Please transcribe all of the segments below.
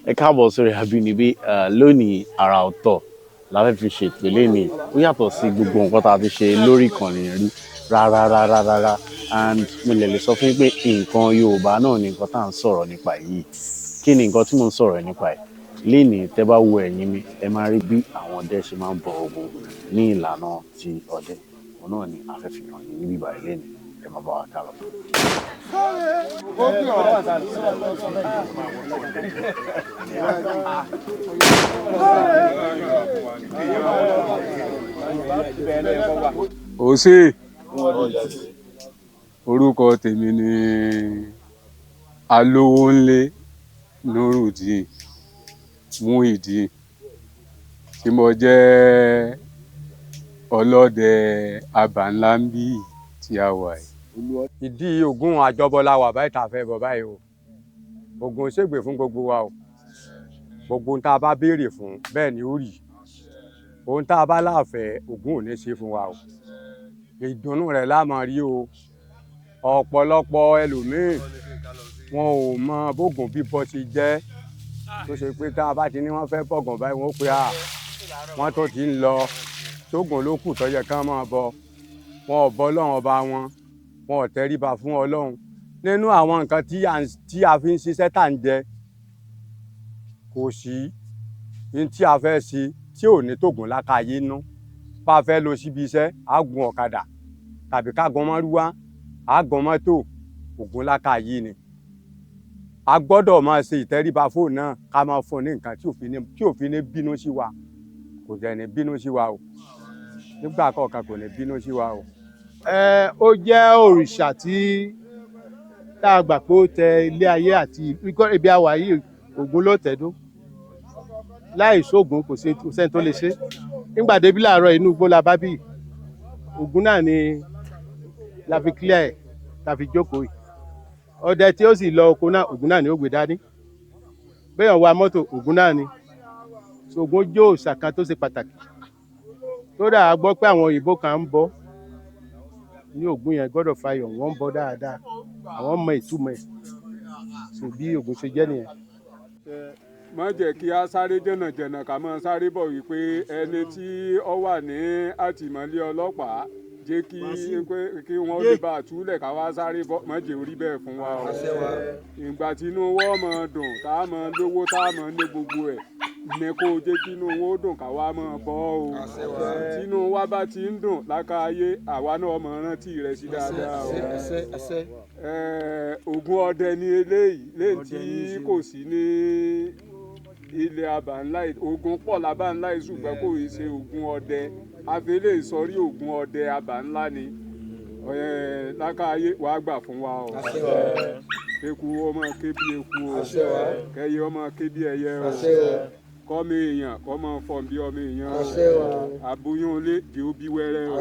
Ẹ káàbọ̀ sórí Àbínibí. Lónìí, àrà ọ̀tọ̀ la fẹ́ fi ṣètò lénìí. Ó yàtọ̀ sí gbogbo nǹkan tá a ti ṣe lórí ìkànnì rí rárá rárá rárá, and mo lè sọ fún yín pé nǹkan Yorùbá náà ni nǹkan tá à ń sọ̀rọ̀ nípa yìí. Kí ni nǹkan tí mò ń sọ̀rọ̀ nípa ẹ̀ lénìí? Tẹ́ bá wo ẹ̀yìn mi, ẹ máa rí bí àwọn ọdẹ ṣe máa ń bọ Ògún ní ìlànà ti ọdẹ. Òun náà ni a fẹ́ fi hàn yín níbí báyìí lénìí. Ẹ máa bá wa ká lọ. Òsè, orúkọ tèmi ni Alówónlé Nurudeen Muideen, tí mo jẹ́ ọlọ́dẹ abà ńlá ń bí tí a wà yìí. Ìdí Ògún àjọbọ la wà báyìí tá a fẹ́ bọ̀ báyìí o. Ògún ṣègbè fún gbogbo wa o. Gbogbo ohun tá a bá béèrè fún, bẹ́ẹ̀ ni ó rí. Ohun tá a bá láàfẹ́, Ògún ò ní ṣe fún wa o. Ìdùnnú rẹ̀ la máa rí o. Ọ̀pọ̀lọpọ̀ ẹlòmíín, wọn ò mọ bógun bíbọ ṣe jẹ́, tó ṣe pé tá a bá ti ní wọ́n fẹ́ bọ̀gàn báyìí, wọ́n pe à wọ́n tó ti ń lọ sógun ló kù tó yẹ kán máa bọ. Wọn ò bọ Ọlọ́run ọba wọn, wọn ò tẹríba fún Ọlọ́run. Nínú àwọn nǹkan tí a fi ń ṣiṣẹ́ tá à ń jẹ, kò sí ní tí a fẹ́ ṣe tí ò ní tògùn lákàyè nú. Bá a fẹ́ lọ síbi iṣẹ́, á gun ọ̀kadà tàbí ká gun mọ́rúwá, á gun mọ́tò. Ògún lákàyè ni. A gbọ́dọ̀ máa ṣe ìtẹríba fóònù náà, ká máa fún un ní nǹkan tí ò fi ní bínú sí wa. Kò dẹ̀ ní bínú sí wa o. Nígbà kọ̀ọ̀kan, kò ní bínú sí wa o. Ẹ ó jẹ́ òrìṣà tí tá a gbà pé ó tẹ ilé ayé àti ibi àwà yìí. Ògún ló tẹ̀dó. Láì sóògùn, kò sí, kò sẹ́ni tó lè ṣe. Nígbà débí láàárọ̀, inú igbó la bá bí. Ògún náà ni la fi clear ẹ̀, la fi jókòó yìí. Ọdẹ tí ó sì lọ oko náà, Ògún náà ni ó gbé dání. Béèyàn wa mọ́tò, Ògún náà ni. Ògún jẹ́ òòṣà kan tó ṣe pàtàkì. Kódà a gbọ́ pé àwọn òyìnbó kan ń bọ ní Ògún yẹn, God of Fire, wọ́n ń bọ dáadáa. Àwọn mọ ìtumọ̀ ẹ̀. So bí Ògún ṣe jẹ́ nìyẹn. Má jẹ́ kí a sáré jẹ̀nàjẹ̀nà, ká máa sáré bọ̀ wípé ẹni tí ó wà ní àtìmọ́lé ọlọ́pàá, jẹ́ kí pé kí wọ́n lè bá a túlẹ̀, ká wá sáré bọ̀. Má jẹ́ orí bẹ́ẹ̀ fún wa o. Ìgbà tí inú wọ́n máa dùn, tá a máa lówó, tá a máa ní gbogbo ẹ̀ ní, kó o jẹ́ kí inú wọn ó dùn, ká wá máa bọ́ o. Tínú wa bá ti ń dùn lákàáyé, àwa náà máa rántí rẹ̀ sí dáadáa o. Ògún ọdẹ ni eléyìí léyìí tí kò sí ní ilẹ̀ abà ńlá yìí. Ògún pọ̀ lábà ńlá yìí, ṣùgbọ́n kò í ṣe Ògún ọdẹ àfẹlẹ́ ìsọ̀rí. Ògún ọdẹ abà ńlá ni. Lákàáyé, wàá gbà fún wa o. Eku ọmọ ké bí eku o, kẹyẹ ọmọ ké bí ẹyẹ o, kọ́mọ èèyàn kọ́mọ fọ̀n bí ọmọ èèyàn o. Àbóyún ilé di ó bí wẹ́rẹ́ o,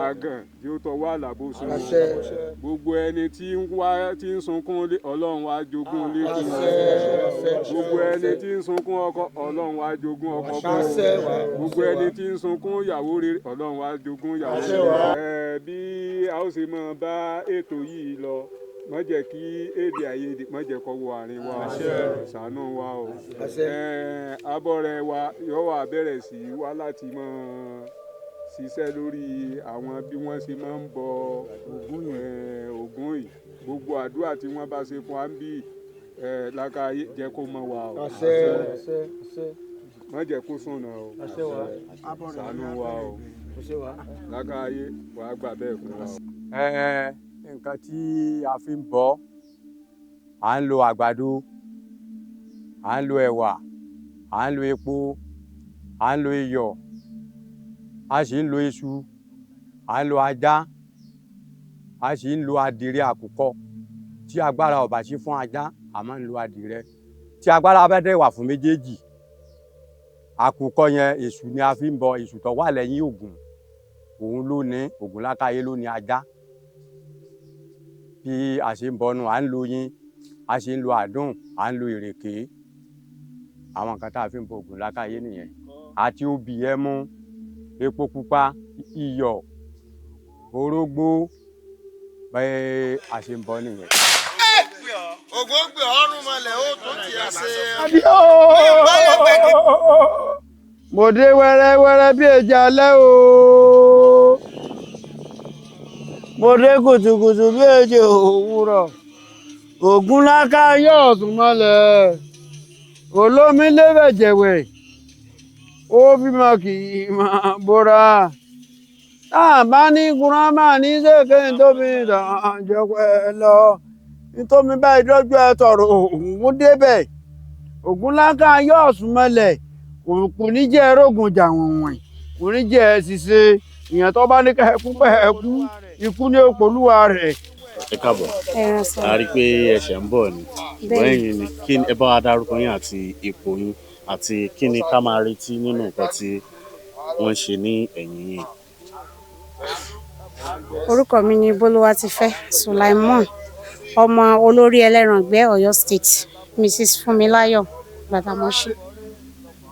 àgàn di ó tọwọ́ àlàbòsùn o. Gbogbo ẹni tí ń wá, tí ń sunkún lé, Ọlọ́run wá jogún lé fún un. Gbogbo ẹni tí ń sunkún ọkọ, Ọlọ́run wá jogún ọkọ fún un. Gbogbo ẹni tí ń sunkún ìyàwó rere, Ọlọ́run wá jogún ìyàwó rere. Ẹ bí a ó ṣe máa bá ètò yìí lọ, má jẹ́ kí èdè àìyedè, má jẹ́ kó wọ àárín wa o. Ṣàánú wa o. Abọ́rẹ̀ wa yóò wá bẹ̀rẹ̀ sí í wá láti máa ṣiṣẹ́ lórí àwọn bí wọ́n ṣe máa ń bọ Ògún yìí. Gbogbo àdúrà tí wọ́n bá ṣe fún wa ń bí lákàáyé, jẹ́ kó mọ̀ wá o. Má jẹ́ kó sùnà o. Ṣàánú wa o. Lákàáyé, wàá gbà bẹ́ẹ̀ fún wa o. Nǹkan tí a fi ń bọ, à ń lo àgbàdo, à ń lo ẹ̀wà, à ń lo epo, à ń lo iyọ̀, a sì ń lo iṣu, à ń lo ajá, a sì ń lo adìrẹ àkùkọ. Tí agbára ò bá sí fún ajá, a máa ń lo adìrẹ. Tí agbára bá dẹ̀ wà fún méjèèjì, àkùkọ yẹn, èṣù ni a fi ń bọ. Èṣù tó wà lẹ́yìn Ògún, òun ló ní Ògún lákàyè, ló ní ajá. Bí a ṣe ń bọnu, à ń lo oyin, a ṣe ń lo àdùn, à ń lo ìrèké. Àwọn nǹkan tá a fi ń bọ Ògún lákàyè nìyẹn, àti obì, ẹmu, epo pupa, iyọ̀, orógbó. Bẹ́ẹ̀ a ṣe ń bọ nìyẹn. Ògún ó gbé ọrùn mọ́lẹ̀ ó tún tiẹ̀ ṣe. Mo dé wẹ́rẹ́wẹ́rẹ́ bí èjì alẹ́ o, mo dé kùtùkùtù bí èjì òwúrọ̀. Ògúnláká yóò sùn mọ́lẹ̀, olómi lébẹ̀jẹ̀wẹ̀, ó bímọ kì í máa bóra. Tá a bá ní kúrọ́mà ní sèké tóbi tàn jọpẹ́ lọ, nítorí báyìí dọ́jú ẹ tọ̀rọ̀ ògún débẹ̀. Ògúnláká yóò sùn mọ́lẹ̀, kò ní jẹ́ erógun jà wọ̀nwọ̀n, kò ní jẹ́ ẹ ṣiṣẹ́ ìyẹn tó bá ní ká ẹkú pẹ́ ẹkú ikú ní òpolúwa rẹ̀. Ẹ káàbọ̀. A rí i pé ẹsẹ̀ ń bọ̀ ni, ṣùgbọ́n ẹ̀yin ni kí ẹ bá wa dárúkọ yín àti ipò yín àti kí ni ká máa retí nínú nǹkan tí wọ́n ń ṣe ní ẹ̀yìn yìí. Orúkọ mi ni Bólúwatifẹ́ Sulaimon, ọmọ olórí ẹlẹ́rangbẹ́ Ọ̀yọ́ State, Mrs Fúnmiláyọ̀ Gbàdámọ́sí.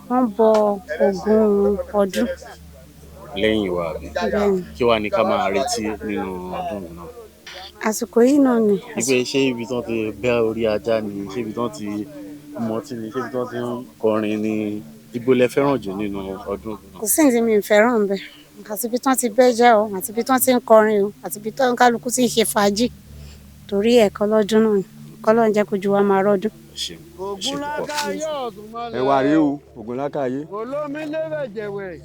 Wọ́n bọ Ògún ọdún. Lẹ́yìn ìwà àbí? Bẹ́ẹ̀ni. Kí wàá ní ká máa retí nínú ọdún náà? Àsìkò yìí náà ni. Wípé ṣé ibi tí wọ́n ti bẹ́ orí ajá ni, ṣé ibi tí wọ́n ti mọtí ni, ṣé ibi tí wọ́n ti ń kọrin ni, ibo lẹ fẹ́ràn jù nínú ọdún náà? Kò sí ní tí mi ò fẹ́ràn bẹ́ẹ̀, àti ibi tí wọ́n ti bẹ́ jẹ́ o, àti ibi tí wọ́n ti ń kọrin o, àti ibi tí kálukú ti ń ṣe fàájì, torí ẹ̀kọ́ lọ́dún náà ni kọ́lọ́n jẹ́ kójú wa máa rọ́dún. Ẹ ṣeun, ẹ ṣe púpọ̀. Ẹ wá rí o, Ògúnlákàyé. Olómi lébẹ̀jẹ̀wẹ̀,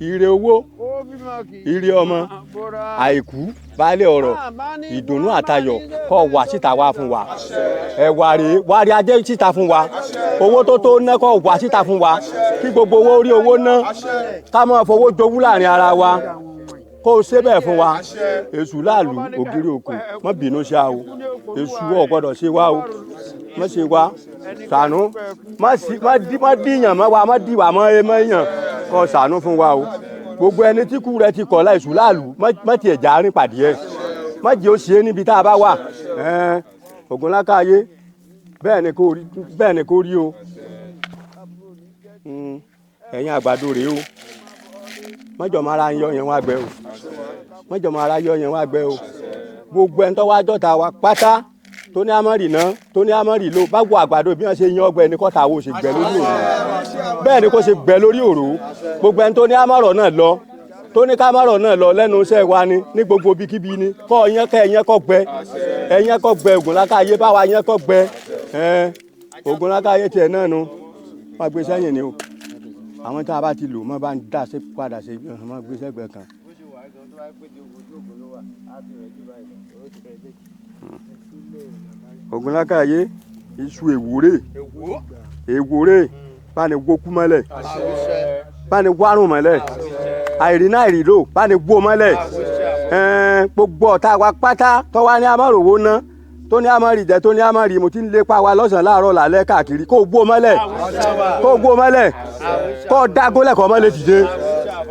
Ire owó, ó bímọ kì í ire ọmọ, àìkú baálé ọ̀rọ̀, ìdùnnú àtayọ̀ kó wà síta wá fún wa. Ẹ wá rí, wá rí ajé síta fún wa. Owó tó tó ná kó wà síta fún wa. Kí gbogbo owó rí owó ná. Ká máa fowó jowú láàrin ara wa. Kó o ṣe bẹ́ẹ̀ fún wa. Èṣù láàlú ògiri òkú, má bínú sí a o. Èṣù ò gbọ́dọ̀ ṣe wá o. Má ṣe wá. Ṣàánú. Má dìyàn mọ́ wa, má dì wá mọ́ ẹ mọ́ yàn. Kó o ṣàánú fún wa o. Gbogbo ẹni tí kú rẹ ti kọ̀ láìsù láàlú, má tiẹ̀ já rìn pàdé ẹ̀. Má jẹ́ ó ṣe é níbi tá a bá wà. Ògúnlákàyé, bẹ́ẹ̀ ni kò rí, bẹ́ẹ̀ ni kò rí o. Ẹ̀yin àgbàdo rèé o. Mọ́jọ́ máa ra yọ yẹn wá gbẹ o. Mọ́jọ́ máa ra yọ yẹn wá gbẹ o. Gbogbo ẹni tó wá jọ́ta wa pátá tó ní amọ̀rì náà, tó ní amọ̀rì lò, báwo àgbàdo bí wọ́n ṣe yan ọgbẹ́ ni kọ́ta wo ṣe gbẹ lórí òru. Bẹ́ẹ̀ ni kò ṣe gbẹ lórí òru. Gbogbo ẹni tó ní amọ̀rọ̀ náà lọ, tó ní kámọ̀rọ̀ náà lọ lẹ́nu iṣẹ́ wa ni, ní gbogbo ibikíbi ni, kọ́ ẹyán kẹ́ ẹyán kọ́ gbẹ. Ẹyán kọ́ gbẹ, Ògúnlákàyé bá wa yán kọ́ gbẹ. Ògúnlákàyé tiẹ̀ náà nu, wọ́n gbé sẹ́yìn ni o. Àwọn tá a bá ti lò mọ́ bá ń dà sí padà sí mọ́ gbé sẹ́gbẹ̀ẹ́ kan. Ògúnlákàyé, iṣu èwúrè, èwúrè, bá ní wókú mọ́lẹ̀, bá ní wárùn mọ́lẹ̀, àìrí náà àìrí lò, bá ní wó mọ́lẹ̀. Gbogbo ọ̀tá wa pátá tó wá ní amáròwó ná, tó ní amárì jẹ, tó ní amárì mo ti ń lépa wa lọ́sàn-án láàárọ̀ lálẹ́ káàkiri, kó wó mọ́lẹ̀, kó wó mọ́lẹ̀, kó dágólẹ̀ kó má lè dìde,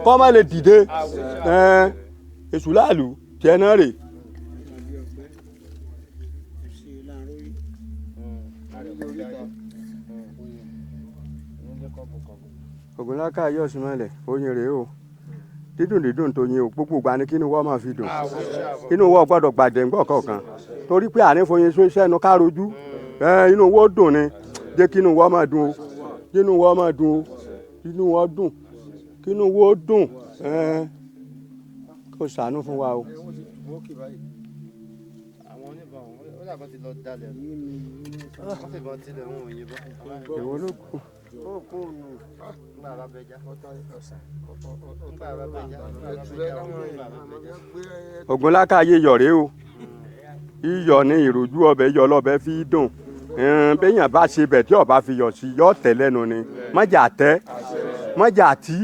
kó má lè dìde. Èṣù láàlú tiẹ̀ náà rè. Ògúnlákàyé ọ̀sùnmọ̀lẹ̀, oyin rèé o. Dídùn dídùn tó yin o, gbogbo ìgbà ni kínú wọ́n máa fi dùn. Inú wọ́n gbọ́dọ̀ gbàdẹ̀ ńgbọ̀ kọ̀ọ̀kan. Torí pé àní foyin sún sẹ́nu ká rojú. Inú wọ́n dùn ni. Jẹ́ kínú wọ́n máa dùn o. Kínú wọ́n máa dùn o. Kínú wọ́n dùn. Kínú wọ́n dùn. Kó ṣàánú fún wa o. Èwo ló kù? Ògúnlákàyé iyọ̀ rèé o. Iyọ̀ ni ìròjú ọbẹ̀, iyọ̀ lọ́bẹ̀ fi dùn. Béèyàn bá ṣe bẹ̀ tí ọba fi yọ̀ sí, yọ̀ tẹ̀ lẹ́nu ni. Mọ́jà tẹ́, mọ́jà tí.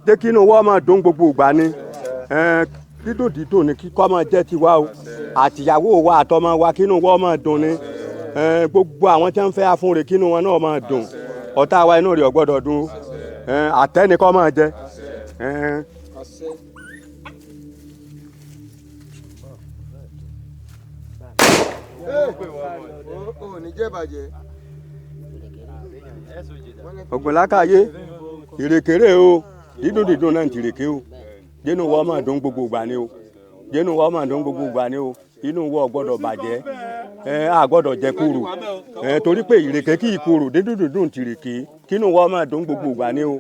Jẹ́ kí inú wọ́n máa dùn gbogbo ìgbà ni. Dídùn dídùn ni kíkọ́ máa jẹ́ tiwa o. Àtìyàwó wa àtọmọ wa kí inú wọ́n máa dùn ni. Gbogbo àwọn tí wọ́n fẹ́ afúnre kí inú wọn náà máa dùn. Ọ̀tá wa inú rẹ̀ ò gbọ́dọ̀ dùn. Àtẹ́ ni kó máa jẹ. Ògúnlákàyé, ìrèkèrè o, dídùn dídùn náà ti rèké o. Jẹ́nu wọ́n máa dùn gbogbo ìgbà ni o. Jẹ́nu wọ́n máa dùn gbogbo ìgbà ni o. Inú wọ́n ò gbọ́dọ̀ bàjẹ́. Ẹ a gbọ́dọ̀ jẹ kóró ẹ torí pé ìrèké kì í korò, dídùn dídùn tìrèké, kínú wọn máa dùn gbogbo ìgbà ni o.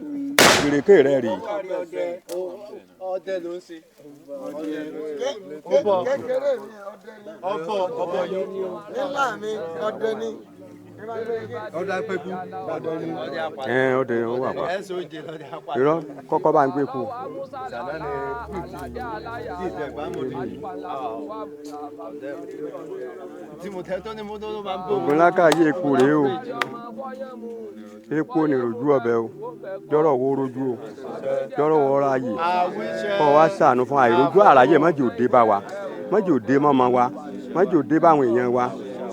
Ìrèké rẹ rèé. Ọdẹ ló ń ṣe. Kékeré mi ọdẹ ni. Ọbọ ọbọ yìí. Ńlá mi ọdẹ ni. Ọdẹ apẹkú. Ọdẹ ni. Ẹ ọdẹ ó wà pa. Ẹ sọ oúnjẹ lọdẹ apá. Irọ́ kọ́kọ́ bá ń gbé kú. Ìsàlẹ̀ ni tí ìfẹ́ bá mọ̀ ní. Tí mo tẹ́ tó ní mo tó ló máa ń bò. Ògúnlákàyé epo rèé o, epo ní rojú ọbẹ̀ o, jọ́rọ̀ wo rojú o, jọ́rọ̀ wo ráàyè, kọ́ wa ṣàánú fún àìrójú àráyè, má jẹ́ ó dé bá wa, má jẹ́ ó dé mọ́mọ́ wa, má jẹ́ ó dé báwọn èèyàn wa,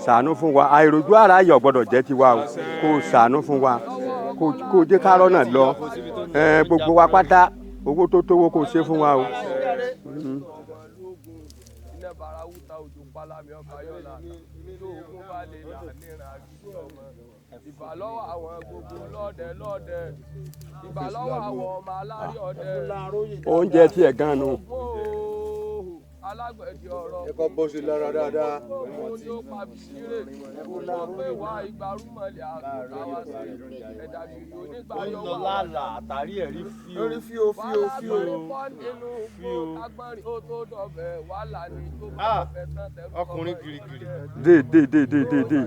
ṣàánú fún wa. Àìrójú àráyè ò gbọ́dọ̀ jẹ́ tiwa o, kó o ṣàánú fún wa, kó o jẹ́ kárọ́ náà lọ. Ẹ gbogbo wa pátá, owó tó tówó kó o ṣe fún wa o. Ìbàlọ́wọ́ àwọn gbogbo lọ́dẹ lọ́dẹ, ìbàlọ́wọ́ àwọn ọmọ alárí ọdẹ. Oúnjẹ tiẹ̀ gan nu. Alágbẹ̀dẹ ọ̀rọ̀. Ẹ kọ́ bó ṣe lára dáadáa. Òun ni ó pa bìsírè, òun pé wá igbarúmọlẹ̀ àtúntàwá sí ẹ̀dá gírí onígbà Ó ń yọ lọ wá. lálàá àtàrí ẹ̀rí fíò. Lórí fíò fíò fíò. Wàhálà pọ̀ nínú Fíò. kágbọ́nrin ó tó dọ̀bẹ̀, wàhálà ni tó bá Ah, dọ̀bẹ̀ tán tẹ̀rù ọkùnrin girigiri. Dé dé dé dé dé dé.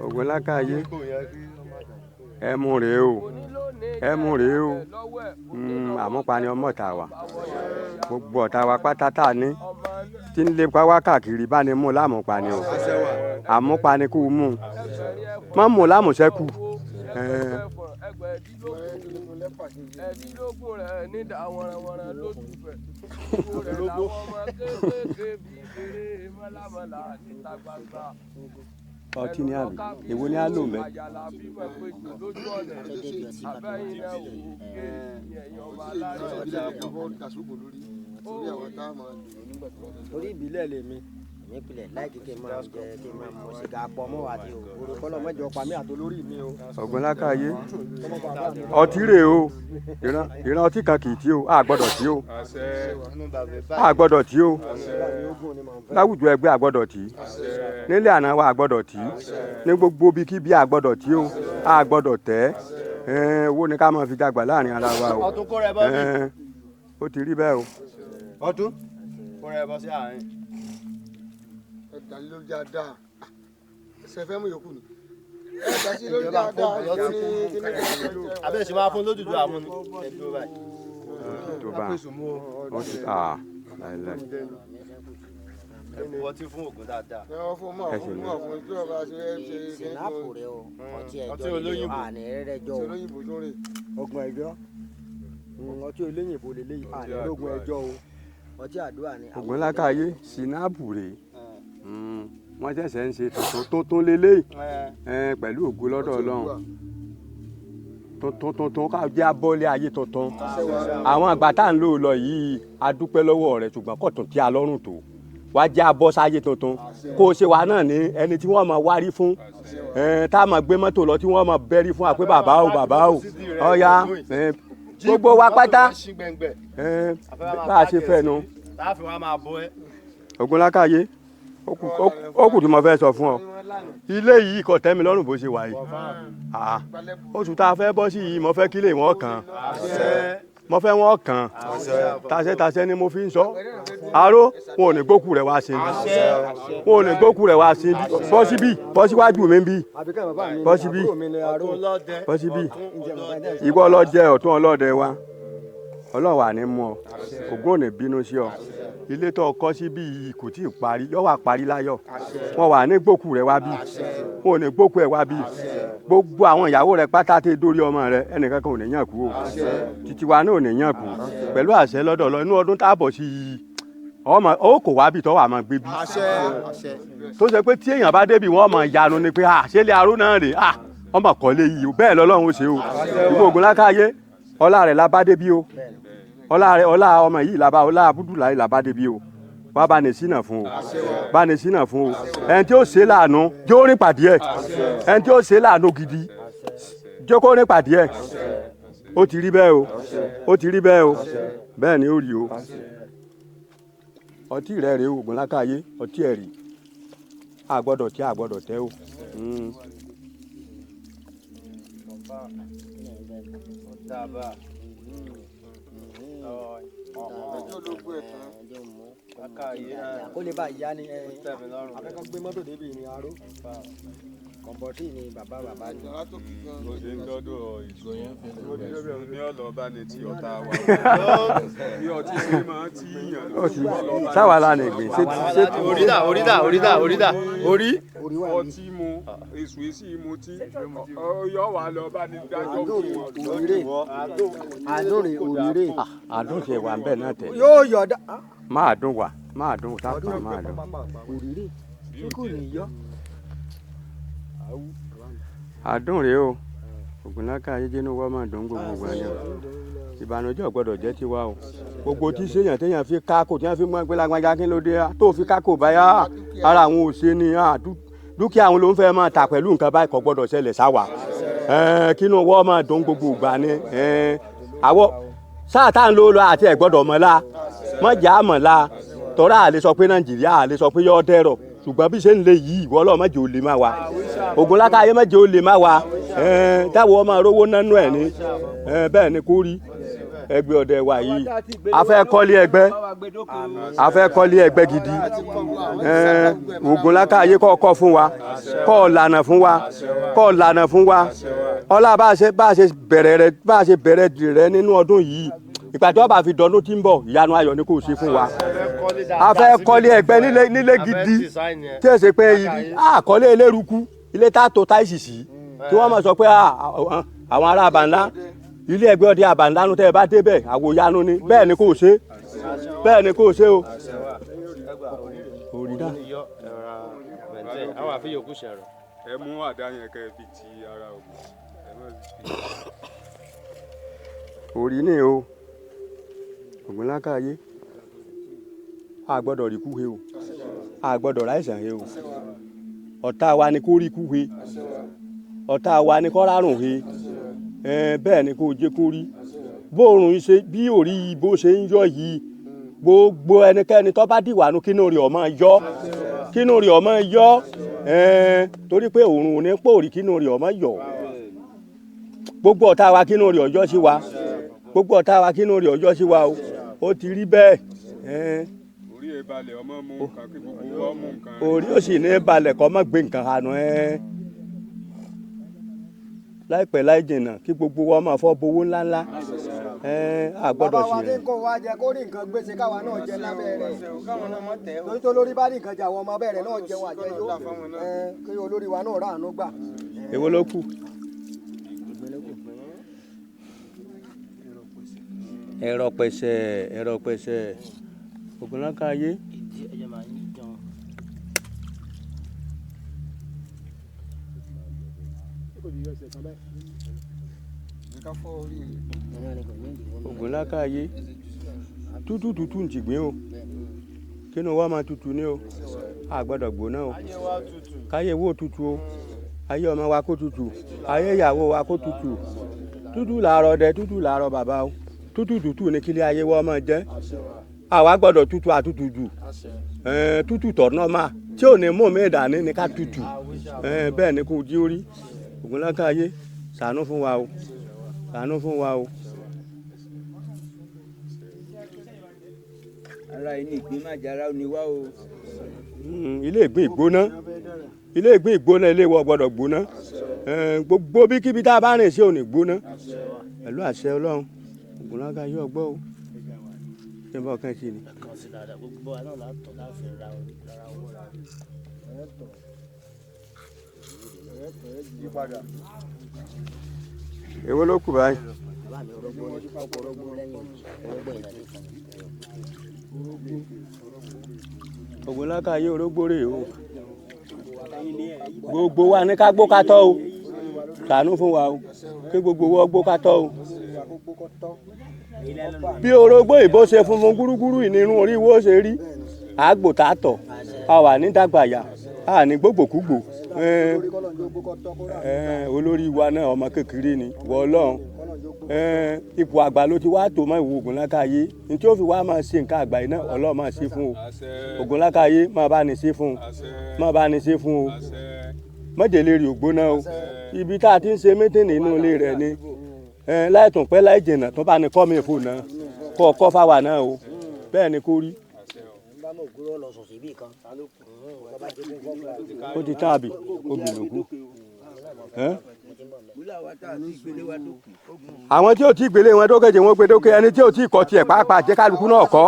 Ògúnlákàyé ẹmu rèé o, ẹmu rèé o. Àmúpani ọmọ ọ̀tá wa, gbogbo ọ̀tá wa pátá tá a ní tí ń lépa wá káàkiri bá ní mú lámùpani o, àmúpani kú mú, má mú lámùsẹ́kù. Ẹ̀ẹ́dínlógún rẹ̀ nídà wọ̀nranwọ̀nran lójú fẹ̀. Gbogbo rẹ̀ làwọn ọmọ kéékèèké bíi eré mọ́lámọ́lá níta gbangba. Ọtí ni àbí èwo ni á lò mẹ́. Àyàlà bímọ pé jù lójú ọ̀nà àbẹ́yìn náà wò ó ké ẹ̀yìn ọmọ alárí ọdẹ. Torí ìbílẹ̀ lèmi, èmi pilẹ̀ láì kí n máa jẹ kí n máa mu sìgá pọ̀ mọ́ àti ògoro kọ́lọ́ mọ́jọ pa mí àtolórí mi o. Ògúnlákàyé ọtí rèé o, ìran ọtí kan kì í tí o, a gbọ́dọ̀ tí o, a gbọ́dọ̀ tí o láwùjọ ẹgbẹ́, a gbọ́dọ̀ tí nílé àná wa, a gbọ́dọ̀ tí ní gbogbo ibikíbi, a gbọ́dọ̀ tí o, a gbọ́dọ̀ tẹ́. Owó ni ká máa fi dàgbà láàrin ara wa o. Ọtún kó rẹ bọ́ bí. Ó ti rí bẹ́ẹ̀ o. Ọtún kó rẹ bọ́ sí àárín. Ẹ dà lórí dáadáa. Ṣe fẹ́ mú yòókù ni. Ẹ dà sí lórí dáadáa. Abẹ́ ṣe máa fún lójújú àmú ni. Ẹ dúró báyìí. Tó bá ó ti à láìláì. Ẹ bu ọtí fún Ògún dáadáa. Ẹ wọ́n fún mọ́ fún mọ́ fún tí ọba ṣe é ṣe é Sinapu rẹ o, ọtí Ọtí ẹjọ́ lè olóyìnbó. àní rẹ́jọ́ o. Olóyìnbó tó rè. Ogun ẹjọ́, ọtí olóyìnbó lélẹ́yìí, àní ogun ẹjọ́ o, ọtí àdúrà ni. Ògúnlákàyé sinapu rèé, wọ́n ṣẹ̀ṣẹ̀ ń ṣe tuntun tuntun lélẹ́yìí pẹ̀lú ògo lọ́dọ̀ Ọlọ́run, tuntun tuntun ká jẹ́ abọ́lé ayé tuntun. Àwọn àgbà tá à ń lò lọ yìí, a dúpẹ́ lọ́wọ́ rẹ̀, ṣùgbọ́n kò tún tí a lọ́rùn tó wá jẹ́ abọ́ sáyé tuntun, kó o ṣe wà náà ní ẹni tí wọ́n máa wárí fún, tá a máa gbé mọ́tò lọ tí wọ́n máa bẹ́rí fún wa pé bàbá o, bàbá o, ọ̀ya gbogbo wa pátá bá a ṣe fẹ́ nu. Láàfin wa máa bọ ẹ. Ògúnlákàyé ó kù tí mo fẹ́ sọ fún ọ, ilé yìí kò tẹ́ mi lọ́rùn bó ṣe wà yìí. Oṣù tá a fẹ́ bọ́ sí yìí, mo fẹ́ kílè wọ́n kàn, mo fẹ́ wọ́n kàn tasẹ́ tasẹ́ ni mo fi ń sọ aró. Wọn ò ní gbókù rẹ̀ wá sí bí, wọn ò ní gbókù rẹ̀ wá sí bí. Bọ́ síbí, bọ́ síwájú mi bí, bọ́ síbí, bọ́ síbí. Ìwọ ọlọ́jẹ ọ̀tún ọlọ́dẹ wa, Ọlọ́run wà ní mú ọ, Ògún ò ní bínú sí ọ. Ilé tó kọ́ síbí yìí kò tí ì parí, yọ wà parí láyọ̀. Wọn wà ní gbókù rẹ̀ wá bí, wọn ò ní gbókù ẹ̀ wá bí. Gbogbo àwọn ìyàwó rẹ̀ pátá tẹ dórí ọmọ rẹ̀, ẹnìkan kan ò ní yàn kú o, títí wa náà ò ní yàn kú pẹ̀lú àṣẹ lọ́dọ̀ lọ. Inú ọdún tá a bọ̀ sí yìí, ọmọ ó kò wá bí tọ́ wà máa gbé bí tó ṣe pé tí èèyàn bá débi wọn máa yanu ni pé à ṣé ilé aró náà rè à ọmọ kọ́lé yìí o. Bẹ́ẹ̀ lọ́lọ́run ó ṣe o. Ìwọ Ògúnlákàyé ọlá rẹ̀ la bá débi o, ọlá rẹ, ọlá ọmọ yìí làbá, ọlá abudulayi làbá débi o. Wá bá ní sínà fún o, bá ní sínà fún o. Ẹni tí ó ṣe láàánú jó rìn pàdé ẹ, ẹni tí ó ṣe láàánú gidi jó kó rìn pàdé ẹ. Ó ti rí bẹ́ẹ̀ o, ó ti rí bẹ́ẹ̀ o, bẹ́ẹ̀ ni ó rí o. Ọtí rẹ rèé o, Ògúnlákàyé ọtí ẹ̀ rí. A gbọ́dọ̀ tí a gbọ́dọ̀ tẹ́ o. Kó lè bá ìyá ni akẹ́kọ̀ọ́ gbé mọ́tò débi ìrìn aró kọ̀ǹpọ̀tì ni bàbá bàbá ni. Bó ṣe ń dọ́dọ̀ ìgò ní ọ̀lọ́ba ni ti ọ̀tá wa. Bí ọtí ṣe máa ti yàn lọ. Sáwa la ní ìgbín ṣé ṣé. Orídà orídà orídà orídà orí. Ọtí mu èsù èsì mu tí yọ wà lọ bá ní dájọ́ fún wọn. Àdúrè òrìrè. Àdùn tiẹ̀ wà ń bẹ̀ náà tẹ̀. Yóò yọ̀ dá. Máa dùn wà máa dùn tá a pa máa dùn. Òrìrè tí kò ní yọ. Àdùn rèé o, Ògúnláka ayéjénú wọ́n máa dùn gbogbo ìgbà ni o. Ìbànújẹ́ ò gbọ́dọ̀ jẹ́ tiwa o. Gbogbo tí sèèyàn téèyàn fi kákò tí wọ́n fi mọ́ pé lágbájá kí ló dé tó fi kákò báyà ara àwọn ò ṣe ni dúkìá àwọn ló ń fẹ́ máa tà pẹ̀lú nǹkan báyìí kò gbọ́dọ̀ ṣẹlẹ̀ sáwà. Kínú wọ́n máa dùn gbogbo ìgbà ni. Àwọ̀ sáà tá à ń lò lọ àti ẹ̀ gbọ́dọ̀ mọ́ la mọ́jà mọ́ la tọ́ra àlè sọ pé Nàìjíríà àlè sọ pé yọ́ dẹ̀rọ̀ ṣùgbọ́n bí ṣe ń le yìí ìwọ Ọlọ́run má jẹ́ ó lè má wa Ògúnláka ayé má jẹ́ ó lè má wa táwọn ọmọ rówó nánú ẹ̀ ni bẹ́ẹ̀ ni kò rí. Ẹgbẹ́ ọdẹ wa yìí a fẹ́ kọ́lé ẹgbẹ́, a fẹ́ kọ́lé ẹgbẹ́ gidi. Ògúnláka ayé kọ́ kọ́ fún wa, kọ́ lànà fún wa, kọ́ lànà fún wa. Ọlá bá a ṣe bẹ̀rẹ̀ rẹ bá a ṣe bẹ̀rẹ̀ rẹ nínú ọdún yìí, ìgbà tí wọ́n bá fi dọdún tí ń bọ̀ ìyanu ayọ̀ ni kò ṣe fún wa. A fẹ́ kọ́lé ẹgbẹ́ nílé gidi tí ẹ ṣe pé àkọ́lé eléruku ilé tá a tó táìsì sí tí wọ́n máa sọ pé àwọn ará àbànlá ilé ẹgbẹ́ ọdẹ àbànlá nu tẹ́ ẹ bá débẹ̀ àwòyanu ni bẹ́ẹ̀ ni kò ṣe bẹ́ẹ̀ ni kò ṣe o. Ẹ mú àdá yẹn kẹ́ ẹ fi ti ara ògùn. Orí ni o, Ògúnláka ayé a gbọ́dọ̀ rí kú he o, a gbọ́dọ̀ ráìsàn he o. Ọ̀tá wa ni kó rí kú he, ọ̀tá wa ni kó rárùn he, bẹ́ẹ̀ ni kó jẹ́ kó rí. Bóòrùn ṣe bí òrí bó ṣe ń yọ yìí, gbogbo ẹnikẹ́ni tó bá dìwànú kínú rẹ̀ ó máa yọ, kínú rẹ̀ ó máa yọ, torí pé òòrùn ò ní pòrí kínú rẹ̀ ó máa yọ. Gbogbo ọ̀tá wa kínú rẹ̀ ó yọ sí wa, gbogbo ọ̀tá wa kínú rẹ̀ ó yọ sí wa o, ó ti rí bẹ́ẹ̀. Orí ẹ balẹ̀ ọmọ mú nǹkan kí gbogbo wa mú nǹkan. Orí ó sì ní balẹ̀ kọ́ mọ́ gbé nǹkan hànú ẹ́. Láìpẹ́ láì jìnnà kí gbogbo wa máa fọ́ bowó ńláńlá. A gbọ́dọ̀ sí Bàbá wa rẹ̀. ní kó wa jẹ kó rí nǹkan gbèsè káwa náà jẹ lábẹ́ rẹ̀. Torí tó lórí bá rí nǹkan jẹ àwọn ọmọ abẹ́ rẹ̀ náà jẹun àjẹyó. Kí olórí wa náà ráàánú gbà. Èwo ló kù? Ẹ̀rọ pẹ̀sẹ̀, ẹ̀rọ pẹ̀sẹ̀. Ògúnláka ayé. Ògúnláka ayé tútù tútù ń tìgbín o, kínú wa máa tutù ní o, a gbọ́dọ̀ gbóná o, káyé wo tutù o, ayé ọmọ wa kó tutù, ayé ìyàwó wa kó tutù, tútù làárọ̀ dẹ, tútù làárọ̀ bàbá o, tútù tútù ní kílé ayé wa máa jẹ́. Àwa gbọ́dọ̀ tutù àtutù jù, tútù tọ̀ nọ́mà tí ò ní mú mi dání ní ká tutù, bẹ́ẹ̀ ni kò jí orí. Ògúnláka ayé ṣàánú fún wa o, ṣàánú fún wa o. Ara ẹni ìgbín má jara ó ní wá o. Ilé ìgbín ìgbóná, ilé ìgbín ìgbóná, ilé ìwọ gbọ́dọ̀ gbóná. Gbogbo bí kíbi tá a bá rìn sí òní gbóná pẹ̀lú àṣẹ Ọlọ́run. Ògúnláka ayé ọgbọ́ o, ṣé bá ọkàn sí ni. Èwo ló kù báyìí? Ògúnláka ayé orógbó rèé o. Gbogbo wa ní ká gbó ká tọ́ o, ṣàánú fún wa o, kí gbogbo wa gbó ká tọ́ o. Bí orógbó ìbò ṣe funfun gúrúgúrú ìnirun orí wo ṣe rí, àgbò tá a tọ̀. A wà ní dàgbàyà, a ní gbogbogbò. Olórí wa náà ọmọ kékeré ni wọ Ọlọ́run. Ipò àgbà ló ti wá tó mọ́ ìwọ Ògúnlákáyé ní tí ó fi wá máa ṣe nǹkan àgbà yìí náà, Ọlọ́run máa ṣe fún o. Ògúnlákáyé máa bá ní ṣe fún o, máa bá ní ṣe fún o. Mọ̀jẹ̀lẹ̀ rè ògbóná o. Ibi tá a ti ń ṣe mítìnì inú ilé rẹ̀ ni láì tún pẹ́ láì jìnnà tó bá ní kọ́ mi fò náà kọ́ ọkọ́ fáwa náà o, bẹ́ẹ̀ ni kò rí. Ó ti tán àbí obì ló kú. Àwọn tí ò tí gbélé wọn dókè jẹ wọn gbé dókè, ẹni tí ò tí kọ́ tiẹ̀ pàápàá jẹ́ kálukú náà kọ́.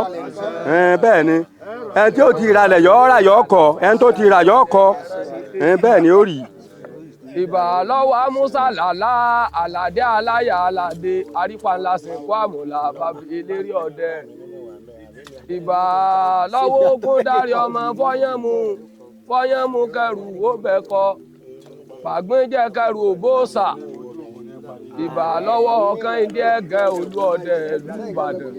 Bẹ́ẹ̀ ni ẹni tí ò tí ralẹ̀ yọ ọ́ rà yọ ọ́ kọ́, ẹni tó ti rà yọ ọ́ kọ́. Bẹ́ẹ̀ ni ó rí. Ìbà lọ́wọ́ amúsà làlá àlàdé aláyà aládé arípanlá sìnkú àmùlà bàbí eléré ọdẹ. Ìbà lọ́wọ́ ogun dárí ọmọ fọyánmu fọyánmu kẹrù ó bẹ̀ kọ fàgbínjẹ kẹrù òbóòsà. Ìbà lọ́wọ́ ọ̀kan ìdí ẹ̀gẹ́ olú ọdẹ ìlú Ìbàdàn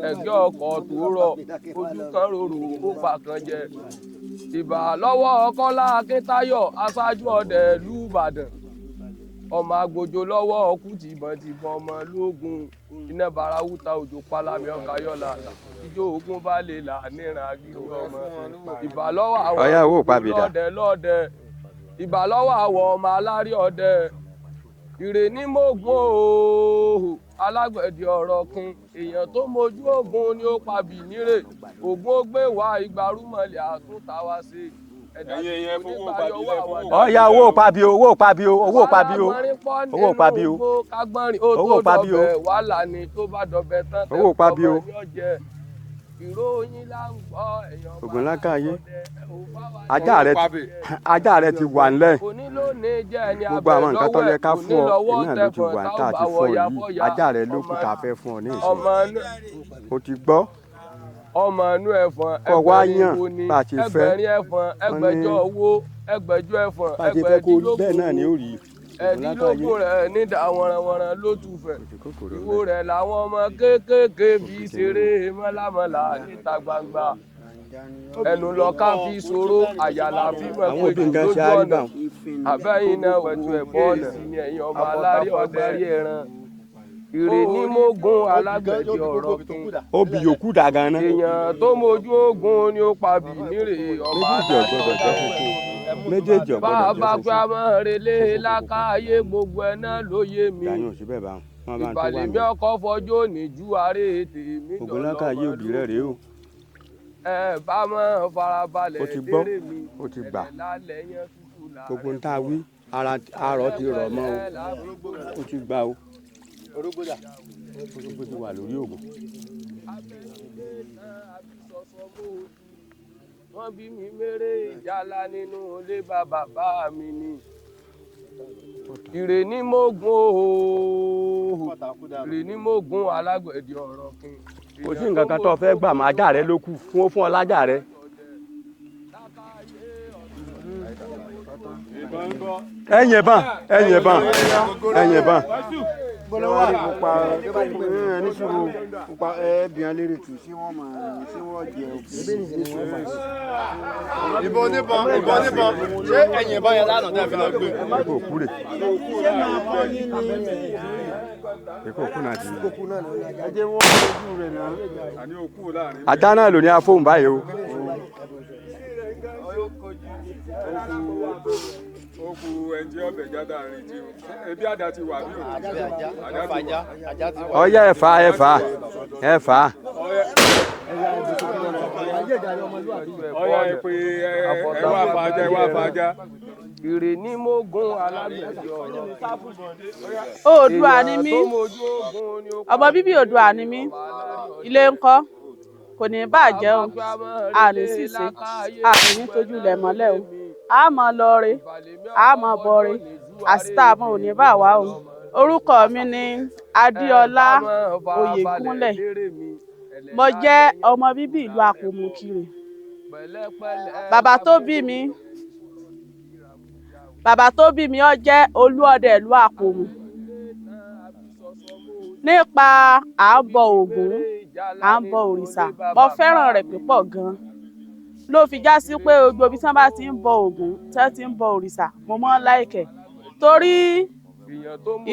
ẹ̀gẹ́ ọkọ̀ tó rọ̀ ojú kan rorò ó pa kan jẹ. Ìbà lọ́wọ́ Kọ́lá Akíntayọ̀ aṣáájú ọdẹ ìlú Ìbàdàn ọmọ agbójo lọ́wọ́ ọkú tìbọntìbọn ọmọ lógun iná barawúta òjò pálámi ọkà yọlá ijó ogun bá lè là níran agídí ọmọ. Ìbà lọ́wọ́ àwọn lọ́dẹ lọ́dẹ. Ìbà lọ́wọ́ àwọn ọmọ alárí ọdẹ. Ìrè ní mògùn ooo alágbẹ̀dẹ ọ̀rọ̀ kun èèyàn tó mojú ogun ni ó pa bì nírè ogun ó gbé wá igbarúmọlẹ̀ àtúntà wá sí. Ọ̀ya owó pabi o, owó pabi o, owó pabi o, owó pabi o, owó pabi o, owó pabi o. Ògúnlákáyé ajá rẹ ti wà nílẹ̀. Gbogbo àwọn nǹkan tó yẹ ká fún ọ iná ló ti wà tá a ti fún ọ yìí. Ajá rẹ ló kù tá a fẹ́ fún ọ ní ìsìn. O ti gbọ́. Ọmọ inú ẹ̀fọn ẹgbẹ̀rin wo ni ẹgbẹ̀rin ẹ̀fọn ẹgbẹ̀jọ owó ẹgbẹ̀jọ ẹ̀fọn ẹgbẹ̀dínlógún bẹ́ẹ̀ náà ni ó rí. Ẹ̀ẹ́dínlógún rẹ̀ nídà wọ̀nranwọ̀nran ló tù fẹ̀. Ìwo rẹ̀ làwọn ọmọ kéékèèké fi ṣeré mọ́lámọ́lá níta gbangba. Ẹnu lọ ká fi ṣòro àyàlà fi mọ̀ pé jù lójú ọ̀nà. Àbẹ́yìn náà wẹ̀tù ẹ̀ bọ́ọ̀lù sí ni ẹ̀yin ọmọ alárí ọ̀dẹ rí ẹran. Ìrè ní mógún alágbẹ̀dẹ ọ̀rọ̀ kun. Obì yòókù dà gan-an. Èèyàn tó mojú ogun ni ó pa bì nírè ọba. Méjèèjì ọ̀gbọ́dọ̀ jẹ́ funfun. Méjèèjì ọ̀gbọ́dọ̀ jẹ́ funfun. Bá a bá pé a máa relé lákàáyé gbogbo ẹ̀ náà ló yé mi. Ìbàlẹ̀ mi ọkọ̀ fọjọ́ òní ju aré tèmi dọ̀lọ́. Ògúnlákáyé òbí rẹ̀ rèé o. Ẹ bá máa farabalẹ̀ dérè mi. O ti gbà. Gbogbo ń tá a wí arọ ti rọ̀ mọ́ o. O ti gbà o. Orógbó ti wà lórí ògùn. Wọ́n bí mi méré ìjálá nínú ilé bàbá mi ni. Ìrè ní mógún ooo. Ìrè ní mógún alágbẹ̀dẹ ọ̀rọ̀ kin. Kò sí nǹkan kan tó fẹ́ gbà mọ́ ajá rẹ ló kù fún fún ọ lájà rẹ. Ẹ̀yìn bàn, ẹ̀yìn bàn, ẹ̀yìn bàn. Bọ́lọ́wọ́ pupa ẹni sùúrù pupa ẹbìàn lérè tù sí wọ́n máa sí wọ́n jẹ òkú. Ìbọn oníbọn, ìbọn oníbọn, ṣé ẹ̀yìn ìbọn yẹn lánàá tẹ́ fi lọ gbé? Èkó òkú rè. Èkó òkú náà ti rí. Ẹ jẹ́ wọ́n ojú rẹ̀ náà. Ajá náà ló ní afóhùn báyìí o. Ó kú ẹnjẹ ọbẹ̀ jáde àárín tí o. Ebi àdá ti wà bí o. Àdá ti wà. Ọyá ẹ̀fà ẹ̀fà ẹ̀fà. Ọyá ẹ pé ẹ wá fàájà ẹ wá fàájà. Ìrè ní mógún alágbẹ̀dẹ ọ̀rọ̀. Oòduà ni mí, ọmọ bíbí Oòduà ni mí, ilé ńkọ́, kò ní bàjẹ́ o, a ní ṣìṣe, a ní tójú ilẹ̀ mọ́lẹ̀ o, a mọ̀ lọ́ọ́rẹ́, a mọ̀ bọ́ọ̀rẹ́, àsìtá àmọ́ ò ní bà wá o. Orúkọ mi ni Adéọlá Oyègúnlẹ̀, mo jẹ́ ọmọ bíbí ìlú Àpòmùkirè. Bàbá tó bí mi Bàbá tó bí mi ó jẹ́ olúọdẹ ìlú Àpòmù. Nípa à ń bọ Ògún, à ń bọ òrìṣà, mo fẹ́ràn rẹ̀ púpọ̀ gan-an. Ló fi já sí pé gbogbo ibi tí wọ́n bá ti ń bọ Ògún, tí wọ́n ti ń bọ òrìṣà, mo mọ́ láìkẹ̀ torí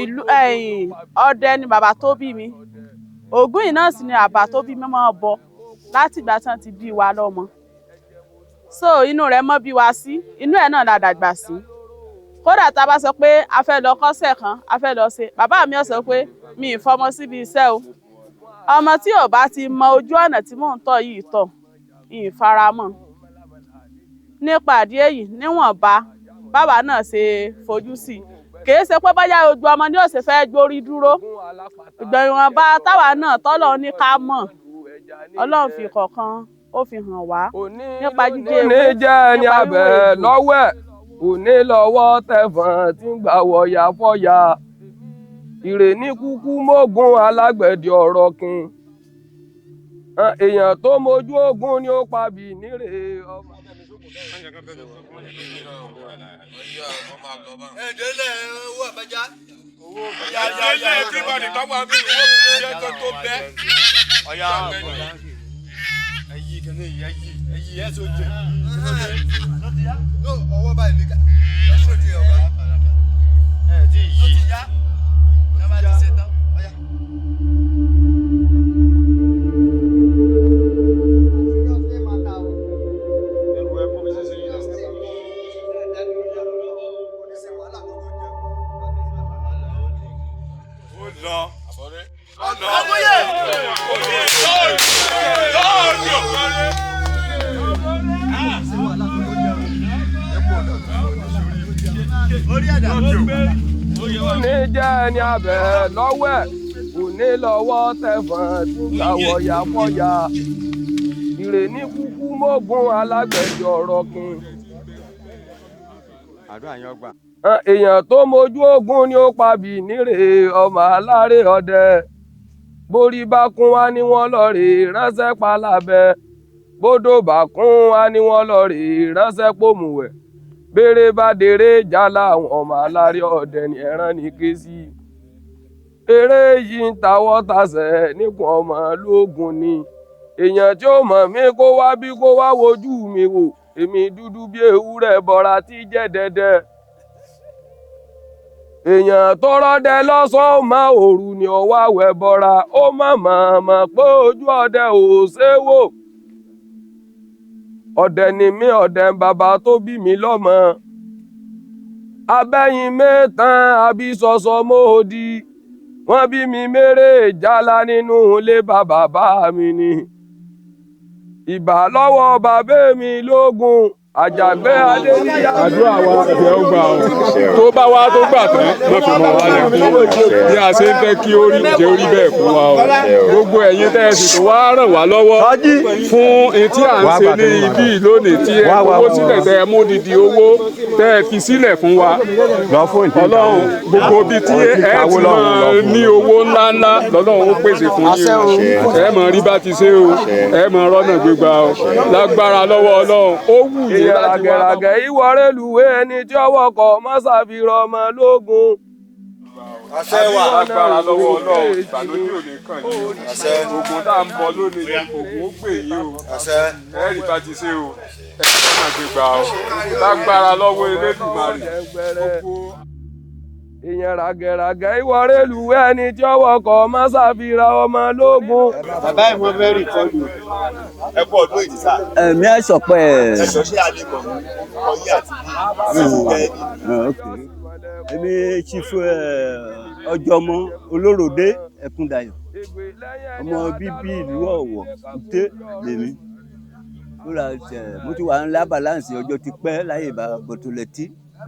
ìlú ẹ̀yìn ọdẹ ni bàbá tó bí mi. Ògún yìí náà sì ni àbá tó bí mi máa bọ láti ìgbà tí wọ́n ti bí wa lọ́mọ. So inú rẹ̀ mọ́ bí wa sí, inú ẹ̀ náà la dàgbà sí. Kódà tá a bá sọ pé a fẹ́ lọ kọ́sẹ̀ kan, a fẹ́ lọ ṣe, bàbá mi ó sọ pé mi ì fọmọ síbi iṣẹ́ o. Ọmọ tí ò bá ti mọ ojú ọ̀nà tí mò ń tọ̀ yìí tọ̀, ì faramọ́. Nípa ìdí èyí, níwọ̀nba bàbá náà ṣe fojú sí i. Kìí ṣe pé bóyá gbogbo ọmọ ni ó ṣe fẹ́ gbórí dúró. Ìgbọ̀nwọ̀nba táwa náà tọ́lọ́ ní ká mọ̀. Ọlọ́run fi kọ̀ọ̀kan ó fi hàn wá nípa jíjẹ Òní ewé, jẹ́ ẹni nípa abẹ wíwò egbò. lọ́wọ́ ẹ̀, òní lọ́wọ́ tẹ̀fọ̀n tí ń gbà wọ̀yà fọ́yà. Ìrè ní kúkú mógun alágbẹ̀dẹ ọ̀rọ̀ kin. Èèyàn tó mojú ogun ni ó pa bì nírè ọmọ. Ẹ̀ẹ́dẹ́lẹ̀ owó àbájá. Ẹ̀ẹ́dẹ́lẹ̀ everybody tó wà bí owó jẹ́ tó tó bẹ́. Ọ̀yà ẹ̀yí kìíní ẹ̀yí ẹ̀yí ẹ̀ tó jẹ. Ọwọ́ báyìí ní ká ẹ̀ tó jẹ ọ̀gá. Ẹ̀ tí yí. Ó ti yá. Ẹ bá ti ṣe tán. Ọ̀yà. Lọ. Ọmọye! Òní jẹ́ ẹni abẹ lọ́wọ́ ẹ̀, òní lọ́wọ́ tẹ̀fọ̀n tí ń gbà wọ̀yà fọ́yà. Ìrè ní kúkú mógun alágbẹ̀dẹ ọ̀rọ̀ kin. Àdúrà yẹn ọgbà. Èèyàn tó mojú ogun ni ó pa bì nírè ọmọ alárè ọdẹ. Borí bá kún wá ní wọ́n lọ rè ránṣẹ́ palábẹ́. Bódò bá kún wá ní wọ́n lọ rè ránṣẹ́ pòmùwẹ̀. Bèrè bá dèrè jálá àwọn ọmọ alárè ọdẹ ní ẹran ní ké sí. Eré yìí ń tawọ́ tasẹ̀ níkùn ọmọ lóògùn ni. Èèyàn tí ó mọ̀ mí kó wá bí kó wá wojú mi wò. Èmi dúdú bí ewúrẹ́ bọra tí jẹ́ dẹ́dẹ́. Èèyàn tó rọ́dẹ lọ́sàn-án mọ́ òru ni ọwọ́ àwẹ̀ bọra. Ó mọ̀ mọ̀ mọ̀ pé ojú ọdẹ ò ṣe é wò. Ọdẹ ni mí, ọdẹ ń bàbá tó bí mi lọ́mọ. Abẹ́yìn mẹ́tàn àbí sọ̀sọ̀ mọ́ọ́dí. Wọ́n bí mi mérè jálá nínú ilé bàbá bá mi ni. Ìbà lọ́wọ́ bàbá mi lógun. Àjàgbé Adéníyà. Àdúrà wa ìfẹ́ ó gbà o. Tó bá wá tó gbà tán, má fi mọ̀ wá lẹ́kún. Bí a ṣe ń fẹ́ kí ó rí jẹ́ orí bẹ́ẹ̀ fún wa o. Gbogbo ẹ̀yin tẹ́ ẹ sì tó wá ràn wá lọ́wọ́ fún etí à ń ṣe ní ibí lónìí tí ẹ fowó sílẹ̀ tẹ́ ẹ mú didi owó tẹ́ ẹ fi sílẹ̀ fún wa. Ọlọ́run gbogbo ibi tí ẹ ti máa ní owó ńláńlá lọ́lọ́run ó pèsè fún yín o. Ẹ mọ̀ rí bá ti ṣe o. Ẹ mọ̀ rọ́nà gbégbá o. Lágbára lọ́wọ́ Ọlọ́run, ó wù yín láti wá. Ràgẹ̀ràgẹ̀ ìwọ rélùwé ẹni tí ọwọ́ kọ mọ́sàfihàn ọmọ lógun. Àṣẹ wà. Lágbára lọ́wọ́ Ọlọ́run, ìbànújẹ́ ò ní kàn yín o. Ògùn tá à ń bọ lónìí yìí, Ògún ó gbè yín o. Ẹ rí bá ti ṣe o. Ẹ rí bá ti gbà o. Lágbára lọ́wọ́ Elédùmarè. Èèyàn ràgẹ̀ràgẹ̀ ìwọ rélùwé ẹni tí ọwọ́ kọ mọ́sàfihàn ọmọ lógun. Bàbá ẹ̀ mọ fẹ́ rìkọ́dù. Ẹ kú ọdún yìí sá. Ẹ̀mí àìsọ̀pẹ́ ẹ̀. Ẹ̀sọ́ ṣé a lè mọ̀ orúkọ yín àti bí ìfúnkẹ́ ní. Èmi Chief Ọjọ́mọ Olóròdé Ẹ̀kúndayọ̀, ọmọ bíbí ìlú Ọ̀wọ̀ Kúté lèmi. Mo ti wà ńlá balance ọjọ́ ti pẹ́ láyé ìbá Bọ̀tòlẹ́tì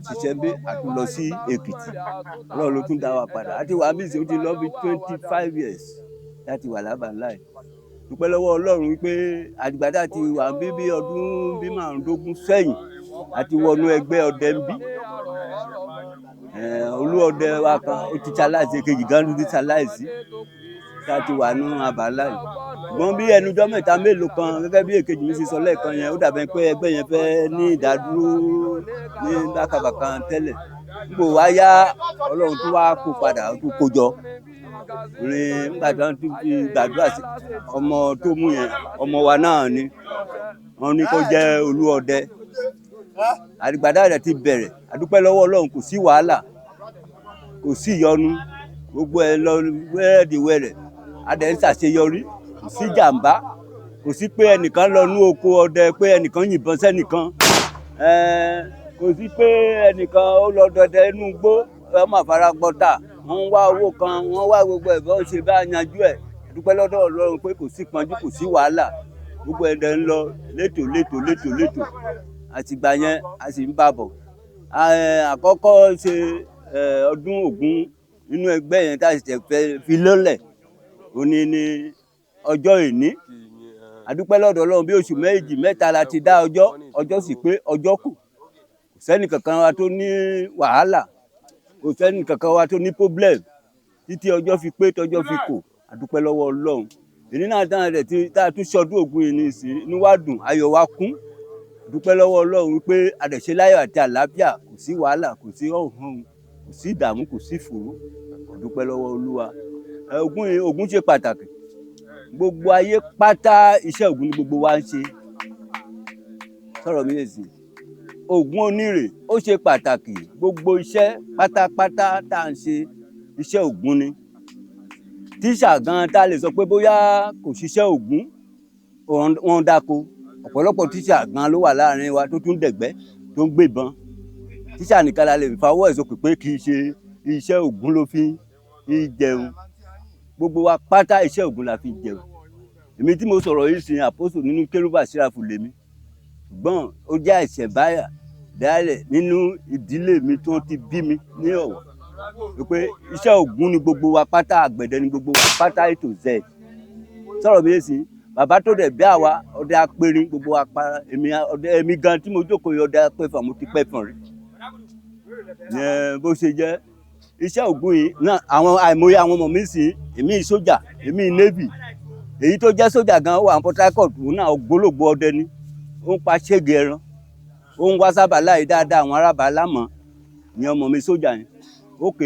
ṣiṣẹ́ bí àtúnlọ sí Èkìtì. Ọlọ́run ló tún dá wa padà. Àti wàá bí ìṣe ó ti lọ bí 25 years láti wà lábàlá yìí. Dúpẹ́ lọ́wọ́ Ọlọ́run wípé àdìgbàdà ti wà bí bí ọdún bí 15 sẹ́yìn àti wọnú ẹgbẹ́ ọdẹ ń bí. Olú ọdẹ wa kan ó ti ṣaláìsí, èkejì gan ló ti ṣaláìsí tá a ti wà nù abàlá yìí. Ṣùgbọ́n bí ẹnujọ́ mẹ́ta mélòó kan gẹ́gẹ́ bí èkejì mi ṣe sọ lẹ́ẹ̀kan yẹn, ó dàbẹ̀ pé ẹgbẹ́ yẹn fẹ́ ní ìdádúró ní bákàbàkan tẹ́lẹ̀. Nígbò wá yá Ọlọ́run tó wá kó padà ó tún kó jọ. Ní nígbà tí wọ́n tún fi gbàdúrà sí ọmọ tó mú yẹn, ọmọ wa náà ni wọ́n ní kó jẹ́ olú ọdẹ. Àdìgbàdà rẹ̀ ti bẹ̀rẹ̀. Àdúpẹ́ lọ́wọ́ Ọlọ́run, kò sí wàhálà, kò sí ìyọnu, gbogbo ẹ lọ wẹ́rẹ́dìwẹ́rẹ́. Adẹ̀ ń ṣàṣeyọrí, kò sí jàǹbá, kò sí pé ẹnìkan lọ nú oko ọdẹ pé ẹnìkan yìnbọn sẹ́nìkan, kò sí pé ẹnìkan ó lọ dọdẹ inú igbó ọmọ àfaragbọ́ta. Wọ́n ń wá owó kan, wọ́n wá gbogbo ẹ̀ bọ́n ṣe bá yanjú ẹ̀. Dúpẹ́ lọ́dọ̀ Ọlọ́run pé kò sí pọ́njú, kò sí wàhálà, gbogbo ẹ̀dẹ̀ ń lọ létò létò létò létò. Àtìgbà yẹn a sì ń bá bọ̀. Àkọ́kọ́ ṣe ọdún Ògún nínú ẹgbẹ́ yẹn tá a sì tẹ̀ fẹ́ fi lọ́lẹ̀ òní ní ọjọ́ ìní. Àdúpẹ́ lọ́dọ̀ Ọlọ́run, bí oṣù méjì mẹ́ta la ti dá ọjọ́, ọjọ́ sì pé, ọjọ́ kù. Kò sẹ́ni kankan wa tó ní wàhálà, kò sẹ́ni kankan wa tó ní problem títí ọjọ́ fi pé, tọjọ́ fi kò. Àdúpẹ́ lọ́wọ́ Ọlọ́run. Èyí náà tán rẹ̀ tí tá a tún ṣọdún Ògún yìí ní ìsìn, inú wa dùn, ayọ̀ wa kún. Àdúpẹ́ lọ́wọ́ Ọlọ́run wípé àdẹ̀ṣe láyọ̀ àti àlàáfíà, kò sí wàhálà, kò sí ọ̀hún, kò sí ìdààmú, kò sí ìfòòró. Àdúpẹ́ lọ́wọ́ Olúwa. Ògún yìí, Ògún ṣe pàtàkì. Gbogbo ayé pátá, iṣẹ́ Ògún ni gbogbo wa ń ṣe. Sọ̀rọ̀ mi lè sìn. Ògún onírè ó ṣe pàtàkì. Gbogbo iṣẹ́ pátápátá tá à ń ṣe, iṣẹ́ Ògún ni. Tíṣà gan tá a lè sọ pé bóyá kò ṣiṣẹ́ Ògún, wọ́n dáko. Ọ̀pọ̀lọpọ̀ tíṣà gan ló wà láàrin wa tó tún dẹ̀gbẹ́, tó ń gbébọn. Tíṣà nìkan la lè fawọ́ ẹ̀ sókè pé kì í ṣe iṣẹ́ Ògún ló fi ń jẹun. Gbogbo wa pátá, iṣẹ́ Ògún la fi jẹun. Èmi tí mo sọ̀rọ̀ yìí sin, àpòsò nínú Kérúbà Séráfù lèmi, ṣùgbọ́n ó jẹ́ àìṣẹ̀báyà dálẹ̀ nínú ìdílé mi tó ti bí mi ní Ọ̀wọ̀ pé iṣẹ́ Ògún ni gbogbo wa pátá, àgbẹ̀dẹ ni gbogbo wa pátá ètò z. Sọ̀rọ̀ mi yé sí, bàbá tó dẹ̀ bí àwa, ọdẹ apẹ̀rin gbogbo wa para. Èmi ọdẹ, èmi gan tí mo jókòó yìí, ọdẹ apẹ̀fọ̀n, mo ti pẹ̀fọ̀n rí. Yẹn bó ṣe jẹ́ iṣẹ́ Ògún yìí náà. Àwọn àìmọye àwọn ọmọ mi sì, èmi sójà, èmi navy, èyí tó jẹ́ sójà gan wà ní Port Harcourt, òun náà ògbólógbòó ọdẹ ni. Ó ń pa ṣége ẹran, ó ń wá sábà láì dáadáa, àwọn arábà lámọ̀ ìyẹn ọmọ mi sójà yẹn. Ok,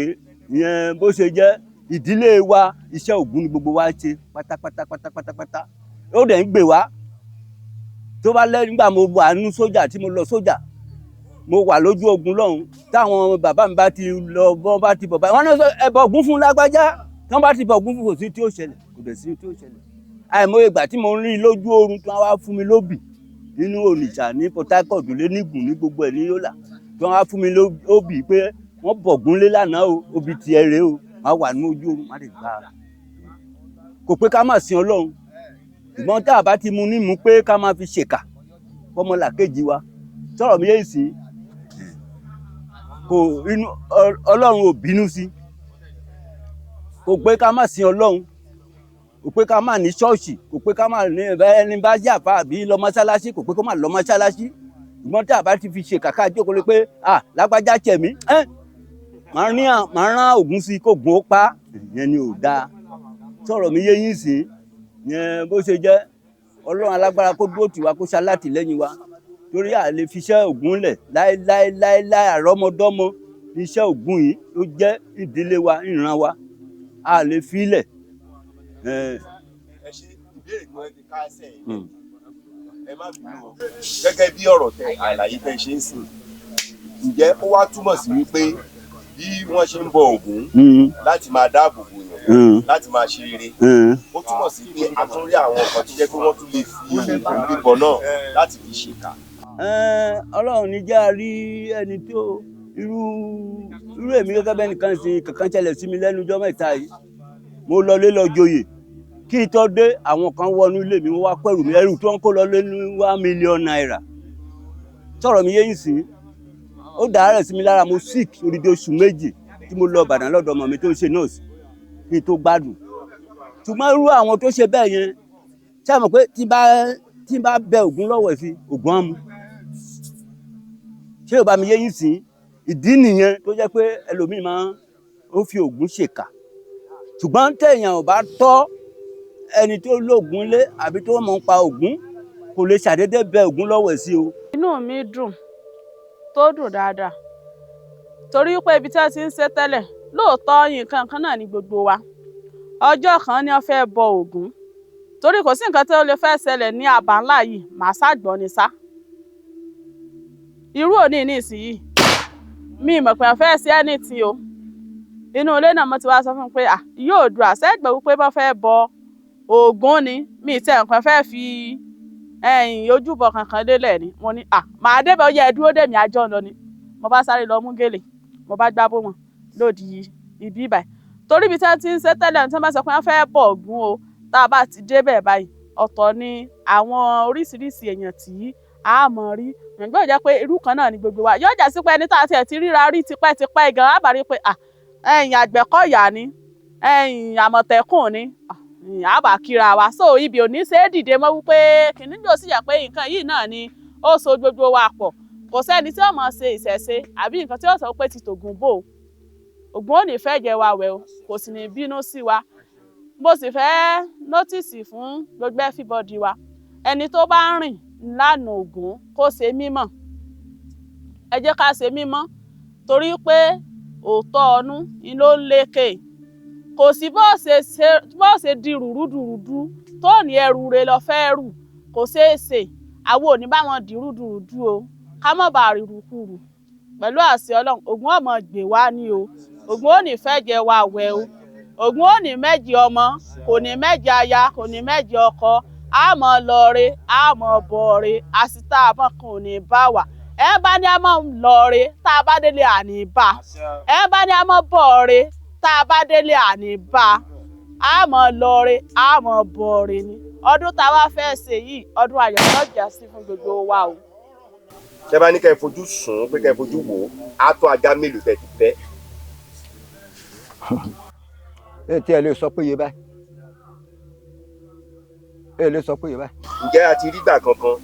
ìyẹn bó ṣe jẹ́ ìdílé wa, iṣẹ́ Ògún ni gbogbo wa ṣe pátápátá pátápátápátá. Ó dẹ̀ ń gbè wá tó bá lẹ́. Nígbà mo wà nínú sójà, tí mo lọ sójà, mo wà lójú ogun lọ́hùn, táwọn bàbá mi bá ti lọ, bọ́n bá ti bọ̀ báyìí, wọ́n ní ẹbọ Ògún fún lágbájá. Tí wọ́n bá ti bọ̀ Ògún fún, kò sí tí ó ṣẹlẹ̀, kò dẹ̀ sí tí ó ṣẹlẹ̀. Àìmọye ìgbà tí mo ń rí lójú oorun tí wọ́n wá fún mi lóbì nínú Onitsha, ní Port Harcourt, lé nígùn, ní gbogbo ẹ̀, ní Yola, tí wọ́n wá fún mi lóbì pé wọ́n bọ̀gún lé lánàá o, obì tiẹ̀ rèé o. Máa wà ní ojú oorun, má lè gbà á. Kò pé ká má sin Ọlọ́run, ṣùgbọ́n tá a bá ti mu nímú pé ká má fi ṣèkà fọmọlàkejì wa. Sọ̀rọ̀ mi yé sí, kò inú Ọlọ́run ò bínú sí. Kò pé ká má sin Ọlọ́run, kò pé ká má ní ṣọ́ọ̀ṣì, kò pé ká má ní ẹni bá yàfa àbí lọ mọ́ṣáláṣí, kò pé kó má lọ mọ́ṣáláṣí. Ṣùgbọ́n tá a bá ti fi ṣe kàkà jókòó lé pé à lágbájá tẹ̀mí ẹ́, màá rán Ògún sí kó gun ó pa, ìyẹn ni ò dáa. Sọ̀rọ̀ mi yé yín sí, yẹn bó ṣe jẹ́. Ọlọ́run alágbára kó dúró tì wá, kó ṣalátìlẹ́yìn wa, torí à lè fi iṣẹ́ Ògún lẹ̀ láéláéláéláé. Àrọ́mọdọ́mọ iṣẹ́ Ògún yìí ló jẹ́ ìdílé wa, ìran wa, a lè fi lẹ̀. Ẹ ṣe ìbéèrè kan ti ká ẹsẹ̀ yìí, ẹ má bínú o. Gẹ́gẹ́ bí ọ̀rọ̀ tẹ àlàyé tẹ ṣe ń sìn, ǹjẹ́ ó wá túmọ̀ sí wípé bí wọ́n ṣe ń bọ Ògún láti máa dáàbò bò yàn, láti máa ṣe rere, ó túmọ̀ sí pé a tún rí àwọn nǹkan tó jẹ́ pé wọ́n tún lè fi Ògún bíbọ náà láti fi ṣèkà? Ọlọ́run ní jẹ́ a rí ẹni tó irú irú èmi gẹ́gẹ́ bẹ́ẹ̀ nìkan sí kankan ṣẹlẹ̀ sí mi lẹ́nu ọjọ́ mẹ́ta yìí. Mo lọlé lọ joyè, kí n tó dé, àwọn kan wọnú ilé mi, wọ́n wá pẹ̀rù mi. Ẹrù tó ń kó lọ lé ní ₦1 million. Sọ̀rọ̀ mi yé yín sí, ó dàárẹ̀ sí mi lára, mo sick odidi oṣù 2 tí mo lọ Ìbàdàn lọ́dọ̀ ọmọ mi tó ń ṣe nọ́ọ̀sì kí n tó gbádùn. Ṣùgbọ́n irú àwọn tó ṣe bẹ́ẹ̀ yẹn, ṣé àmọ̀ pé tí bá bẹ Ògún lọ́wọ́ ẹ̀ sí, Ògún á mu. Ṣé ò bá mi yé yín sí? Ìdí nìyẹn tó jẹ́ pé ẹlòmíì máa ń fi Ògún ṣèkà. Ṣùgbọ́n téèyàn ò bá tọ́ ẹni tó lóògùn lé àbí tó mọ̀ ń pa Ògún, kò lè ṣàdédé bẹ Ògún lọ́wọ́ ẹ̀ sí o. Inú mi dùn, tó dùn dáadáa, torí pé ibi tí wọ́n ti ń ṣe tẹ́lẹ̀, lóòótọ́ nǹkan kan náà ni gbogbo wa. Ọjọ́ kan ni wọ́n fẹ́ bọ Ògún, torí kò sí nǹkan tó lè fẹ́ ṣẹlẹ̀ ní àbá ńlá yìí, màá ṣàgbọ́ ni sá. Irú òní nísìnyí, mi mọ̀ pé wọ́n fẹ́ ṣe anything o. Inú ilé náà mo ti wá sọ fún un pé à yóò dùn àṣẹ́gbẹ̀ wípé bọ́ fẹ́ bọ Ògún ni, mi tẹ nǹkan fẹ́ fi ẹ̀yìn ojúbọ kankan lélẹ̀ ni. Mo ní à màá débẹ̀, ó yẹ ẹ dúró dè mí, àjọ lọ ni. Mo bá sáré lọ mú gèlè, mo bá gbá bó wọn lòdì ibi báyìí, torí ibi tí wọ́n ti ń ṣe tẹ́lẹ̀, tí wọ́n bá sọ pé wọ́n fẹ́ bọ Ògún o, tá a bá ti débẹ̀ báyìí, ọ̀tọ̀ ni àwọn oríṣiríṣi èèyàn tí a mọ̀ rí. Ǹgbọ́n jẹ́ pé irú kan náà ni gbogbo wa yóò jà sí, pé ẹni tá a tiẹ̀ ti ríra rí tipẹ́tipẹ́ gan, á bá rí pé ẹ̀yìn Àgbẹ̀kọ̀yà ni, ẹ̀yìn Àmọ̀tẹ́kùn ni, á bá kíra wa. So ibi ò ní ṣe é dìde mọ́ wípé kìnìún yóò sì yà pé nǹkan yìí náà ni ó so gbogbo wa pọ̀. Kò sẹ́ni tí ó mọ̀ ṣe ìṣẹ̀ṣe àbí nǹkan tí ó sọ pé ti tògùn bò. Ògún ò ní fẹ́ jẹ wa wẹ̀ o, kò sì ní bínú sí wa. Mo sì fẹ́ notice fún gbogbo everybody wa, ẹni tó bá ń rìn lánàá Ògún, kó ṣe mímọ́. Ẹ jẹ́ ká ṣe mímọ́, torí pé òótọ́ ọnú ni ló ń lékè. Kò sí bó ṣe di rùrùdùrùdù tó ní ẹrù rẹ lọ fẹ́ rù, kò ṣeé ṣe. Àwọn ò ní bá wọn di rúdurùdu o, ká má bàa rìrùkurù. Pẹ̀lú àṣẹ Ọlọ́run, Ògún ọmọ gbè wá ní o. Ògún ò ní fẹ́ jẹ wa wẹ̀ o. Ògún ò ní mẹ́jì ọmọ, kò ní mẹ́jì aya, kò ní mẹ́jì ọkọ. A mọ̀ lọ́ọ̀rẹ́, a mọ̀ bọ̀ọ̀rẹ́, àsìta àmọ́ kan ò ní bá wa. Ẹ bá ní a mọ̀ lọ́ọ̀rẹ́, tá a bá délé àní bá. Ẹ bá ní a mọ̀ bọ̀ọ̀rẹ́, tá a bá délé àní bá. A mọ̀ lọ́ọ̀rẹ́, a mọ̀ bọ̀ọ̀rẹ́ ni. Ọdún tá a wá fẹ́ ṣe yìí, ọdún ayọ̀ yóò já sí fún gbogbo wa o. Tẹ́ bá ní kẹ́ ẹ fojú sùn, pé kẹ́ ẹ fojú wò ó, á tó ajá mélòó tẹ́ ti fẹ́? Ẹ tí ẹ lè sọ pé iye báyìí, ẹ lè sọ pé iye báyìí. Ǹjẹ́ a ti rí gbà kankan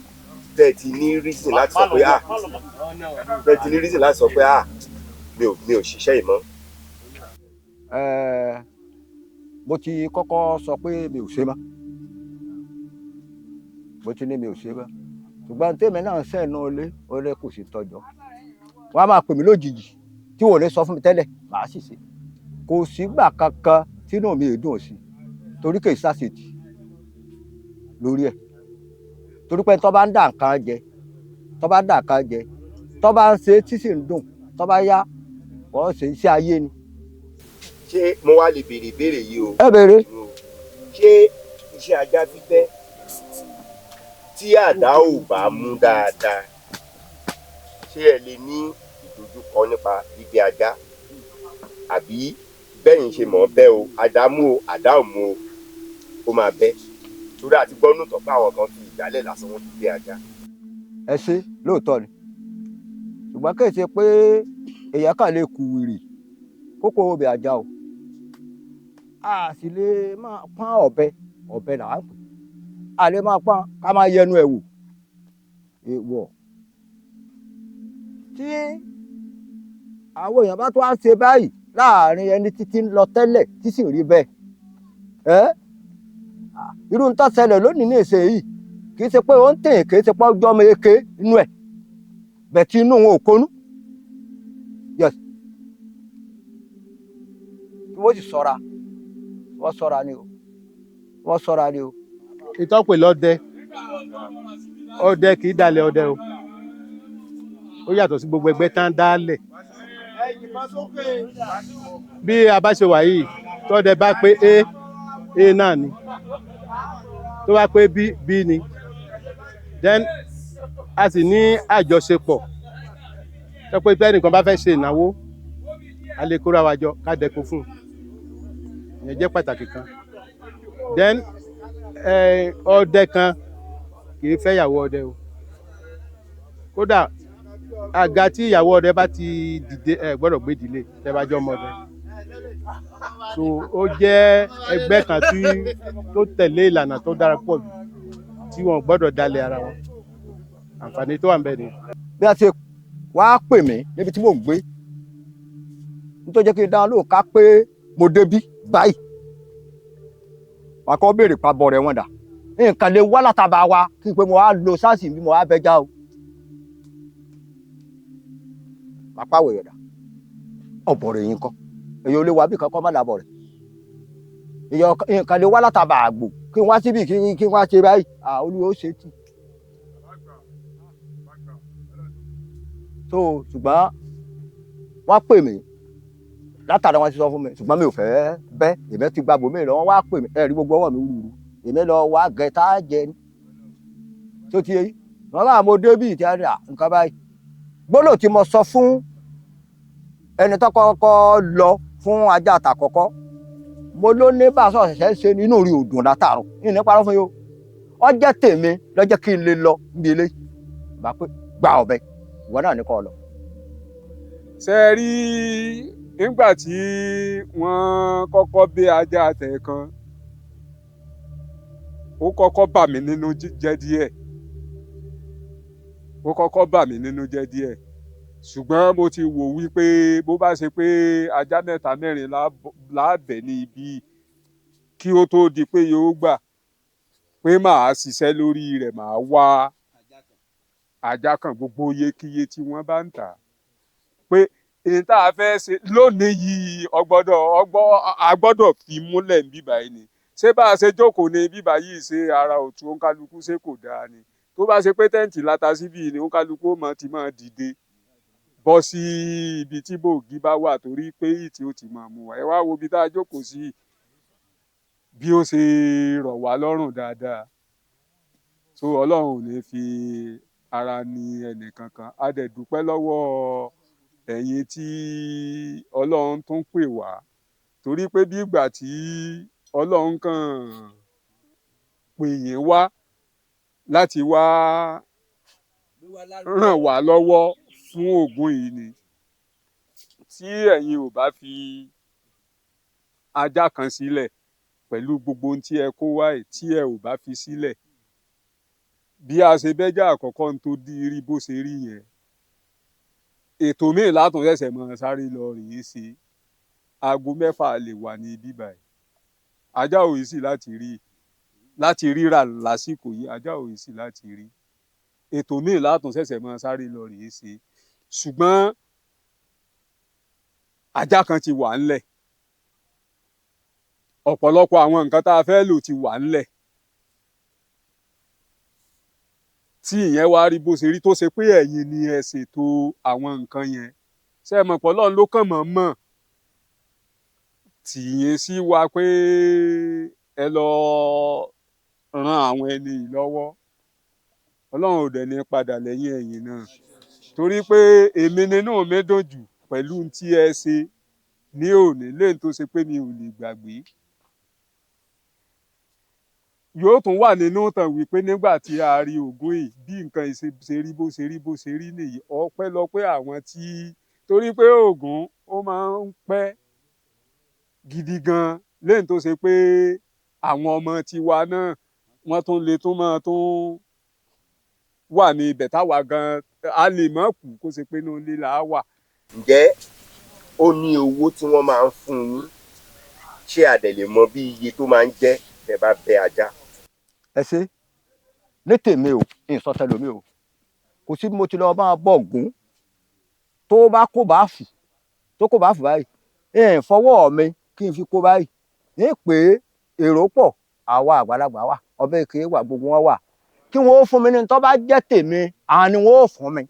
tẹ́ ti ní reason láti sọ pé ah, tẹ́ ti ní reason láti sọ pé ah, mi ò ṣiṣẹ́ yìí mọ́? Mo ti kọ́kọ́ sọ pé mi ò ṣe mọ́, mo ti ní mi ò ṣe mọ́, ṣùgbọ́n tèmi náà ń sẹ́nu ilé orí kò sì tọ́jọ́. Wọ́n á máa pè mí lójijì tí wọ́n ò lè sọ fún mi tẹ́lẹ̀, màá sì ṣe. Kò sígbà kankan tínú mi ò dùn sí, torí kì í ṣàṣetì lórí ẹ̀, torí pé tó bá ń dà nǹkan jẹ, tó bá ń dà nǹkan jẹ, tó bá ń ṣe tí sì ń dùn, tó bá yá wọ́n ṣe iṣẹ́ ayé ni. Ṣé mo wá lè béèrè ìbéèrè yìí o? Ẹ béèrè. Ṣé iṣẹ́ ajá bíbẹ́ tí àdá ò bá mú dáadáa, ṣé ẹ lè ní ìdojúkọ nípa bíbẹ́ ajá? Àbí bẹ́yìn ṣe mọ̀ bẹ́ o, àdá mú o, àdá ò mú o, ó máa bẹ́? Torí àti gbọ́nù tọ́ pé àwọn kan fi ìgbálẹ̀ lásán wọn fi bẹ́ ajá. Ẹ ṣe lóòótọ́ ni, ṣùgbọ́n kì í ṣe pé èèyàn kàn lè kú wìrì kókó obì ajá o. A sì lè máa pọ́n ọ̀bẹ, ọ̀bẹ là ń pè, a lè máa pọ́n ká máa yẹnu ẹ̀ wò. Èèwọ̀ tí àwọn èèyàn bá tó á ṣe báyìí láàrin ẹni títí ń lọ tẹ́lẹ̀ tí sì rí bẹ́ẹ̀ ẹ́, irú ń tó ṣẹlẹ̀ lónìí ní ìṣe yìí, kì í ṣe pé ó ń tẹ̀, kì í ṣe pé ọjọ́ ọmọ eke inú ẹ̀ bẹ̀ tí inú wọn ò konú. Yes, tí wọ́n sì ṣọ́ra, wọ́n ṣọ́ra ni o, wọ́n ṣọ́ra ni o. Ìtọ́pè lọ́dẹ, ọdẹ kì í dalẹ̀ ọdẹ o. Ó yàtọ̀ sí gbogbo ẹgbẹ́ tán dálẹ̀. Bí a bá ṣe wà yìí, tọ́dẹ bá pé A, A náà ni. Tó bá pé B, B ni. Then a sì ní àjọṣepọ̀. Tó pé bí ẹnìkan bá fẹ́ ṣe ìnáwó, a lè kóra wa jọ ká dẹkun fún un. Ìyẹn jẹ́ pàtàkì kan. Then ọdẹ kan kì í fẹ́ ìyàwó ọdẹ o. Kódà àga tí ìyàwó ọdẹ bá ti dìde, ẹ gbọ́dọ̀ gbé ìdílé tẹ́ bá jọ ọmọ ọdẹ. So ó jẹ́ ẹgbẹ́ kan tí tó tẹ̀lé ìlànà tó dára pọ̀ jù, tí wọ́n gbọ́dọ̀ dalẹ̀ ara wọn. Àǹfààní tó wà ń bẹ nìyẹn. Bí a ṣe wá pè mí níbi tí mò ń gbé, nítorí jẹ́ kí n dá lóhùn ká pé mo débí báyìí, wà á kọ́ béèrè pabọ̀ rẹ̀ wọ́n dà. Nǹkan lè wá látàbà wa kí n pé mo wá lo sáàsì bí mo wá bẹja o. Bàpá wẹ̀yẹ̀ dà, ọ̀bọ̀ rẹ̀ yín kọ́, èyí ò lè wá bí kankan má dàbọ̀ rẹ̀. Èèyàn nǹkan lè wá látàbà àgbò kí n wá síbì kí n wá ṣe báyìí, Olúwa ó ṣe tì. So ṣùgbọ́n wọ́n pè mí látara wọn ti sọ fún mi, ṣùgbọ́n mi ò fẹ́ bẹ́, èmi ti gba bòmí lọ, wọ́n wá pè mí, ẹ rí gbogbo ọwọ́ mi wúru, èmi lọ wá gẹ̀ẹ́ta jẹ ni tó ti yé wọn bá mo débì tí a rí nǹkan báyìí. Gbólóhùn tí mo sọ fún ẹni tó kọ́kọ́ lọ fún ajá àtàkọ́kọ́, mo ló ní bá a sọ ṣẹ̀ṣẹ̀ ń ṣe nínú orí òdùn látàrọ ní parọ́ fún yìí o, ọ jẹ́ tèmi lọ́jọ́ kí n lè lọ níbi eléyìí bá pé gba ọ̀bẹ ìwọ náà ní kọ́ ọ lọ. Ṣe rí nígbà tí wọ́n kọ́kọ́ bí ajá tẹ̀ kan, ó kọ́kọ́ bà mí nínú jẹ́ díẹ̀, ó kọ́kọ́ bà mí nínú jẹ́ díẹ̀, ṣùgbọ́n mo ti wò wípé bó bá ṣe pé ajá mẹ́ta mẹ́rin láàbẹ̀ ní ibi kí ó tó di pé yóò gbà pé màá ṣiṣẹ́ lórí rẹ̀, màá wá ajá kan gbogbo iyekíye tí wọ́n bá ń tà, pé èyí tá a fẹ́ ṣe lónìí yìí a gbọ́dọ̀ fi múlẹ̀ ní bíbá yìí ni. Ṣé bá a ṣe jókòó ní bíbá yìí, ṣe ara òtún òǹkálukú ṣe kò dáa ni? Tó bá ṣe pé tẹ́ǹtì láta síbí ni òǹkálukú ó mọ̀ ti máa dìde bọ́ sí ibi tí bòógì bá wà, torí pé ìtì ó ti máa mú wa. Ẹ wá wo ibi tá a jókòó sí bí ó ṣe rọ̀ wá lọ́rùn dáadáa. So Ọlọ́run ò ní fi ara ní ẹnì kankan. A dẹ̀ dúpẹ́ lọ́wọ́ ẹ̀yin tí Ọlọ́run tún pè wá, torí pé bí ìgbà tí Ọlọ́run kàn pè yín wá láti wá ràn wá lọ́wọ́ fún Ògún yìí ni. Tí ẹ̀yin ò bá fi ajá kan sílẹ̀ pẹ̀lú gbogbo ohun tí ẹ kó wá yìí, tí ẹ ò bá fi sílẹ̀, bí a ṣe bẹ́jà àkọ́kọ́ ń tó di rí bó ṣe rí yẹn, ètò míì látún ṣẹ̀ṣẹ̀ mọ́ sáré lọ rèé ṣe. Aago 6 lè wà ní ibi báyìí, ajá ò yìí sì láti rí, láti ríra lásìkò yìí, ajá ò yìí sì láti rí. Ètò míì látún ṣẹ̀ṣẹ̀ mọ́ sáré lọ rèé ṣe, ṣùgbọ́n ajá kan ti wà ńlẹ̀, ọ̀pọ̀lọpọ̀ àwọn nǹkan tá a fẹ́ lò ti wà ńlẹ̀, tí ìyẹn wá rí bó ṣe rí, tó ṣe pé ẹ̀yin ni ẹ ṣètò àwọn nǹkan yẹn. Ṣé ẹ mọ̀ pé Ọlọ́run ló kàn mọ̀ mọ̀ tì yín sí wa pé ẹ lọ ran àwọn ẹni yìí lọ́wọ́. Ọlọ́run ò dẹ̀ ní padà lẹ́yìn ẹ̀yin náà, torí pé èmi nínú mi dùn jù pẹ̀lú tí ẹ ṣe ní òní, lẹ́yìn tó ṣe pé mi ò lè gbàgbé. Yóò tún wà nínú ìtàn wípé nígbà tí a rí Ògún yìí bí nǹkan ṣe rí bó ṣe rí bó ṣe rí nìyí, ọpẹ́lọpẹ́ àwọn tí, torí pé Ògún ó máa ń pẹ́ gidi gan, lẹ́yìn tó ṣe pé àwọn ọmọ tiwa náà wọ́n tún lè tún máa tún wà ní ibẹ̀ táwa gan a lè mọ̀ kú kó ṣe pé inú ilé là á wà. Ǹjẹ́ ó ní owó tí wọ́n máa ń fún yín? Ṣé a dẹ̀ lè mọ bí iye tó máa ń jẹ́ tẹ́ bá bẹ ajá? Ẹ ṣe ní tèmi o, ìsọtẹlómi o, kò sí bí mo ti lọ máa bọ Ògún tó bá kó bá fù, tó kó bá fù báyìí, fọwọ́ mi kí n fi kó báyìí ní pé èrò pọ̀, àwa àgbàlagbà wà, ọbẹ̀ èké wà, gbogbo wọn wà, kí wọn ó fún mi ní tó bá jẹ́ tèmi, àwọn ni wọn ó fún mi.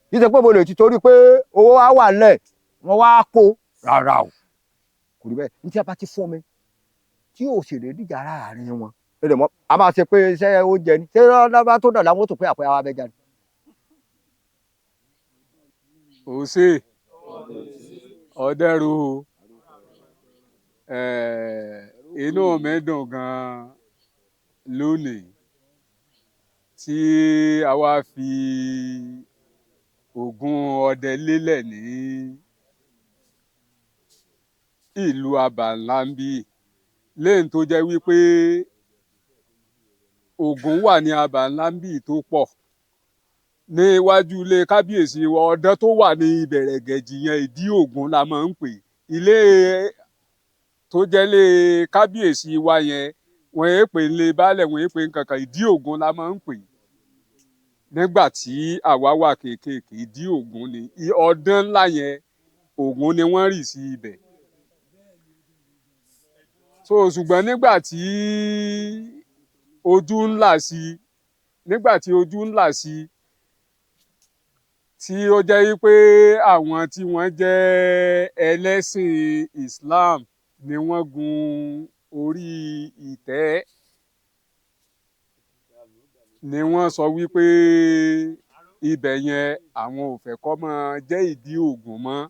Kì í ṣe pé mo lè ti torí pé owó wa wà lẹ̀ wọ́n wá kó, rárá o, kò rí bẹ́ẹ̀. Ní tí a bá ti fún mi tí yóò sì lè díjà láàrin wọn, ẹ lè mọ̀ a máa ṣe pé iṣẹ́ oúnjẹ ni, ṣé lọ́ba tó dọ̀la wọn ó tún pé àpò àwọn abẹ́jà ni. Ó ṣe ọ̀dẹ́rù inú mi dùn gan-an lónìí tí a wá fi Ògún ọdẹ lélẹ̀ ní ìlú Abà-ńlá-ń-bí, lẹ́yìn tó jẹ́ wípé Ògún wà ní Abà-ńlá-ń-bí tó pọ̀ ní iwájú ilé kábíyèsí wa. Ọdẹ tó wà ní Ìbẹ̀rẹ̀gẹ̀jì yẹn, ìdí Ògún la máa ń pè ilé tó jẹ́ lé kábíyèsí wa yẹn, wọ́n yéé pè lé baálẹ̀, wọ́n yéé pè nǹkankan, ìdí Ògún la máa ń pè nígbà tí àwa wà kéékèèké. Ìdí Ògún ni ọdún ńlá yẹn, Ògún ni wọ́n rì sí ibẹ̀. So ṣùgbọ́n nígbà tí ojú ń là sí, nígbà tí ojú ń là sí, tí ó jẹ́ wípé àwọn tí wọ́n jẹ́ ẹlẹ́sìn Islam ni wọ́n gun orí ìtẹ́, ni wọ́n sọ wípé ibẹ̀ yẹn àwọn ò fẹ́ kó máa jẹ́ ìdí Ògún mọ́,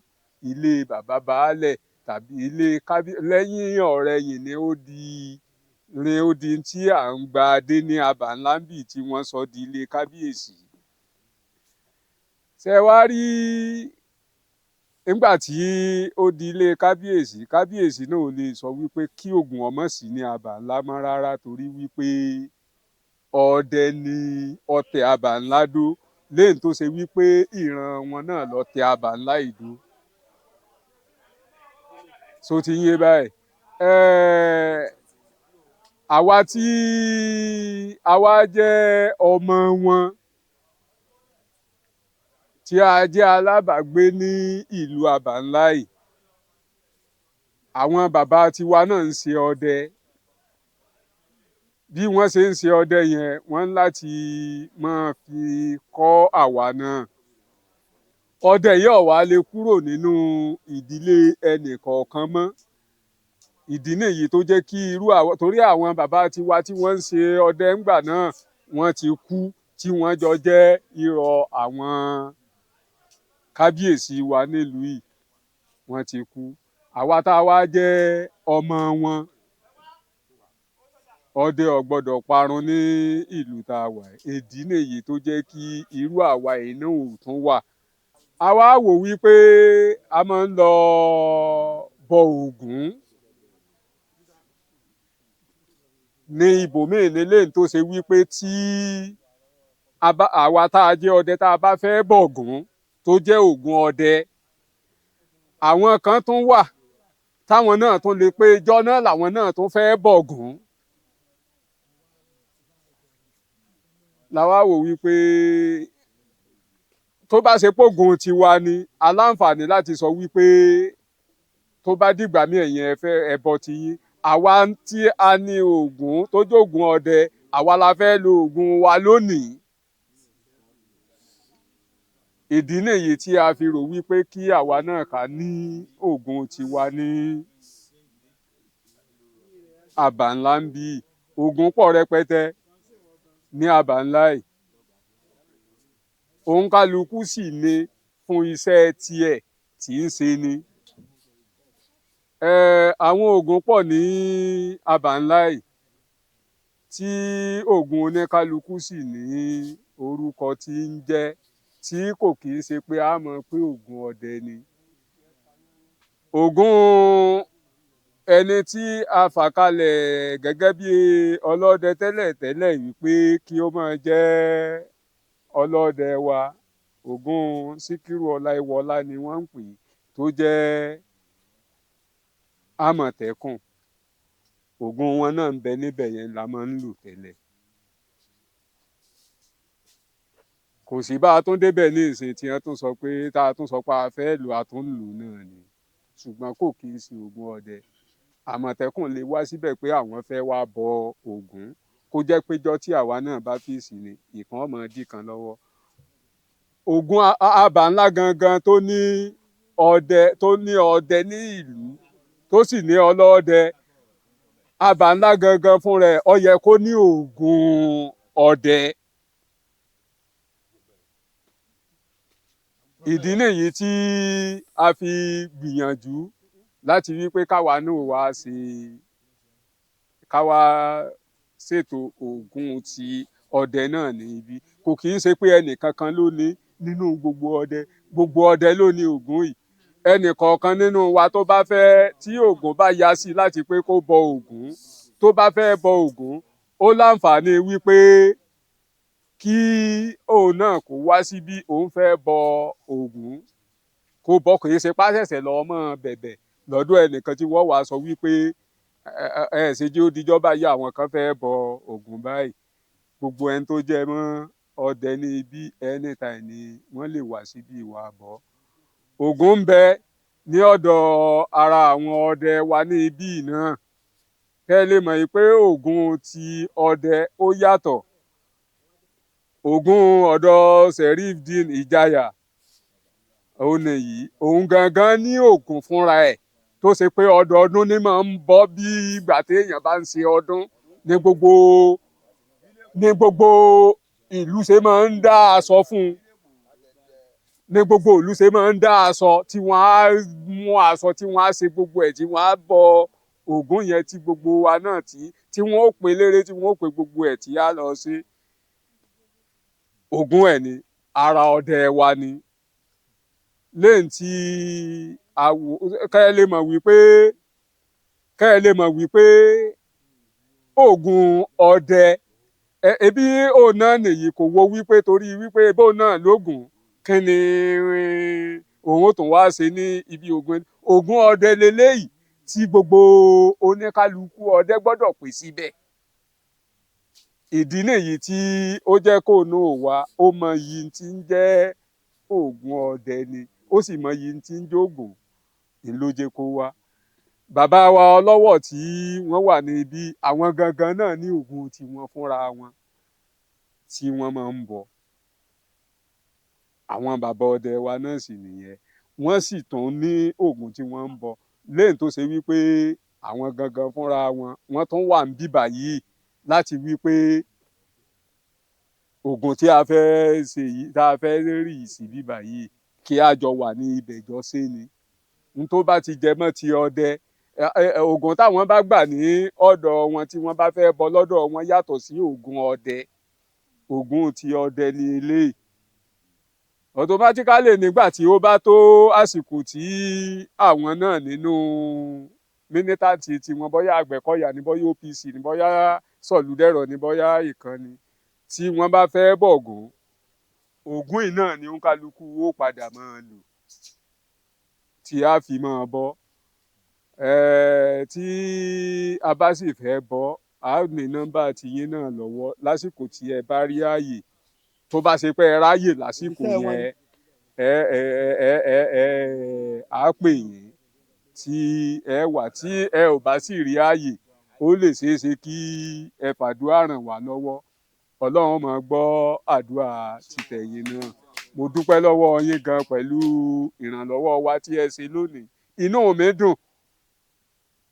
ilé bàbá baálẹ̀ tàbí ilé kábí. Lẹ́yìn ọ̀rẹyìn ni ó di ni ó di tí à ń gba adé ní abà ńlá ń bì tí wọ́n sọ di ilé kábíyèsí. Ṣé wá rí, nígbà tí ó di ilé kábíyèsí, kábíyèsí náà ò lè sọ wípé kí Ògún ọmọ sí ní abà ńlá mọ́ rárá, torí wípé ọdẹ ni ọtẹ abà ńlá dó, léyìí tó ṣe wípé ìran wọn náà lọ tẹ abà ńlá ìdó. So ti ń yé báyìí. Àwa tí àwa jẹ́ ọmọ wọn tí a jẹ́ alábàágbé ní ìlú abà ńlá yìí, àwọn bàbá tiwa náà ń ṣe ọdẹ. Bí wọ́n ṣe ń ṣe ọdẹ yẹn, wọ́n ń láti máa fi kọ́ àwa náà. Ọdẹ yìí ò wá lè kúrò nínú ìdílé ẹnì kọ̀ọ̀kan mọ́. Ìdí nìyí tó jẹ́ kí irú àwọn, torí àwọn bàbá tiwa tí wọ́n ń ṣe ọdẹ ńgbà náà wọ́n ti kú, tí wọ́n jọ jẹ́ irọ́ àwọn kábíyèsí wa nílùú yìí, wọ́n ti kú. Àwa tá a wá jẹ́ ọmọ wọn, ọdẹ ò gbọ́dọ̀ parun ní ìlú tá a wà. Ìdí nìyí tó jẹ́ kí irú àwa yìí náà ò tún wà. Àwa wò wípé a máa ń lọ bọ Ògún ní ibòmíì nílé tó ṣe wípé tí àwa tá a jẹ́ ọdẹ tá a bá fẹ́ bọ̀gún tó jẹ́ Ògún ọdẹ, àwọn kan tún wà táwọn náà tún lè pé ijọ́ náà làwọn náà tún fẹ́ bọ̀gún. Làwa wò wípé tó bá ṣe pógun tiwa ni aláǹfààní láti sọ wípé tó bá dìgbà mí ẹ̀yin ẹ fẹ́ ẹbọ tiyín, àwa tí a ní Ògún tó jógun ọdẹ, àwa la fẹ́ lo Ògún wa lónìí. Ìdí nìyí tí a fi rò wípé kí àwa náà ká ní Ògún tiwa ní àbà ńlá ń bí. Ògún pọ̀ rẹpẹtẹ ní àbà ńlá yìí, òǹkálukú sì ní fún iṣẹ́ tiẹ̀ tí ń ṣe ni. Àwọn Ògún pọ̀ ní àbà ńlá yìí tí Ògún oníkálukú sì ní orúkọ tí ń jẹ́, tí kò kì í ṣe pé a mọ̀ pé Ògún ọdẹ ni. Ògún ẹni tí a fà kalẹ̀ gẹ́gẹ́ bí ọlọ́dẹ tẹ́lẹ̀ tẹ́lẹ̀ wípé kí ó máa jẹ́ ọlọ́dẹ wa, Ògún Síkírù Ọláìwọlá ni wọ́n ń pè, tó jẹ́ Àmọ̀tẹ́kùn. Ògún wọn náà ń bẹ níbẹ̀ yẹn la máa ń lò tẹ́lẹ̀. Kò sí bá a tún débẹ̀ ní ìsìn tí wọ́n tún sọ pé tá a tún sọ pé a fẹ́ lò, a tún lò náà ni, ṣùgbọ́n kò kì í ṣe Ògún ọdẹ. Àmọ̀tẹ́kùn lè wá síbẹ̀ pé àwọn fẹ́ wá bọ Ògún, kó jẹ́ péjọ tí àwa náà bá fèsì ni ìkan ọmọ dì kan lọ́wọ́. Ògún àbà ńlá gangan tó ní ọdẹ, tó ní ọdẹ ní ìlú, tó sì ní ọlọ́dẹ, àbà ńlá gangan fún rẹ̀ ó yẹ kó ní Ògún ọdẹ. Ìdí nìyí tí a fi gbìyànjú láti wí pé káwa náà wá ṣe, káwa ṣètò Ògún ti ọdẹ náà ní ibi. Kò kì í ṣe pé ẹnìkankan ló ní nínú gbogbo ọdẹ, gbogbo ọdẹ ló ní Ògún yìí. Ẹnìkọ̀ọ̀kan nínú wa tó bá fẹ́, tí Ògún bá ya sí láti pé kó bọ Ògún, tó bá fẹ́ bọ Ògún, ó láǹfààní wípé kí òun náà kó wá síbí òun fẹ́ bọ Ògún, kó bọ. Kì í ṣe pàṣẹṣẹ lọ mọ́ bẹ̀bẹ̀ lọ́dọ̀ ẹnìkan tí wọ́n wàá sọ wípé ẹ ṣe jẹ́ ó dijọ́ báyìí àwọn kan fẹ́ bọ Ògún báyìí. Gbogbo ẹni tó jẹ́ mọ́ ọdẹ ní ibi anytime ni wọ́n lè wá síbí ìwà bọ́. Ògún ń bẹ ní ọ̀dọ̀ ara àwọn ọdẹ wa ní ibí náà. Kẹ́ ẹ lè mọ̀ yìí pé Ògún ti ọdẹ ó yàtọ̀. Ògún ọ̀dọ̀ Serifdeen Ìjayà òun nìyí, òun gangan ní Ògún fúnra ẹ̀ tó ṣe pé ọdọọdún ní máa ń bọ́ bí ìgbà téèyàn bá ń ṣe ọdún ní gbogbo ìlú ṣe máa ń dá aṣọ fún un, ní gbogbo ìlú ṣe máa ń dá aṣọ tí wọ́n á mú aṣọ tí wọ́n á ṣe gbogbo ẹ̀ tí wọ́n á bọ Ògún yẹn, tí gbogbo wa náà tí wọ́n ó pe léré, tí wọ́n ó pe gbogbo ẹ̀ tí á lọ sí Ògún ẹ̀ ní ara ọdẹ wa ni. Lẹ́yìn tí àwò kẹ́ ẹ lè mọ̀ wípé Ògún ọdẹ ebi òun náà nìyí, kò wo wípé torí wípé ebó náà lógún kí ni òun ó tún wá ṣe ní ibi Ògún. Ògún ọdẹ leléyìí tí gbogbo oníkálukú ọdẹ gbọ́dọ̀ pè síbẹ̀. Ìdí nìyí tí ó jẹ́ kó náà wá, ó mọ iyì tí ń jẹ́ Ògún ọdẹ ni, ó sì mọ iyì tí ń jógùn ló jẹ́ kó wá. Bàbá wa ọlọ́wọ̀ tí wọ́n wà níbí, àwọn gangan náà ní Ògún tiwọn fúnra wọn tí wọ́n máa ń bọ. Àwọn bàbá ọdẹ wa náà sì nìyẹn, wọ́n sì tún ní Ògún tí wọ́n ń bọ lẹ́yìn tó ṣe wípé àwọn gangan fúnra wọn, wọ́n tún wà ń bíbà yìí láti wípé Ògún tí a fẹ́ ṣe yìí, tá a fẹ́ rí sí bíbà yìí, kí a jọ wà ní ibẹ̀ jọ ṣe ni n tó bá ti jẹ mọ́ ti ọdẹ. Ògún táwọn bá gbà ní ọ̀dọ̀ wọn tí wọ́n bá fẹ́ bọ lọ́dọ̀ wọn yàtọ̀ sí Ògún ọdẹ. Ògún ti ọdẹ ní eléyìí. Automatically, nígbà tí ó bá tó àsìkò tí àwọn náà nínú militant tiwọn, bóyá Àgbẹ̀kọ̀yà ní, bóyá OPC ní, bóyá Sọ̀lúdẹ̀rọ̀ ní, bóyá ìkànnì tí wọ́n bá fẹ́ bọ̀gún, Ògún yìí náà ni òǹkálukú ó padà máa lò tí a fi máa bọ́. Tí a bá sì fẹ́ bọ́, a ní nọ́mbà tiyín náà lọ́wọ́ lásìkò tí ẹ bá rí ààyè, tó bá ṣe pé ẹ ráyè lásìkò yẹn, ẹ ẹ ẹ ẹ ẹ á pè yín tí ẹ wà. Tí ẹ ò bá sì rí ààyè, ó lè ṣeé ṣe kí ẹ fàdúrà ràn wá lọ́wọ́. Ọlọ́run máa gbọ́ àdúrà tìtẹ̀yìn náà. Mo dúpẹ́ lọ́wọ́ yín gan pẹ̀lú ìrànlọ́wọ́ wa tí ẹ ṣe lónìí. Inú mi dùn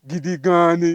gidi gan ni.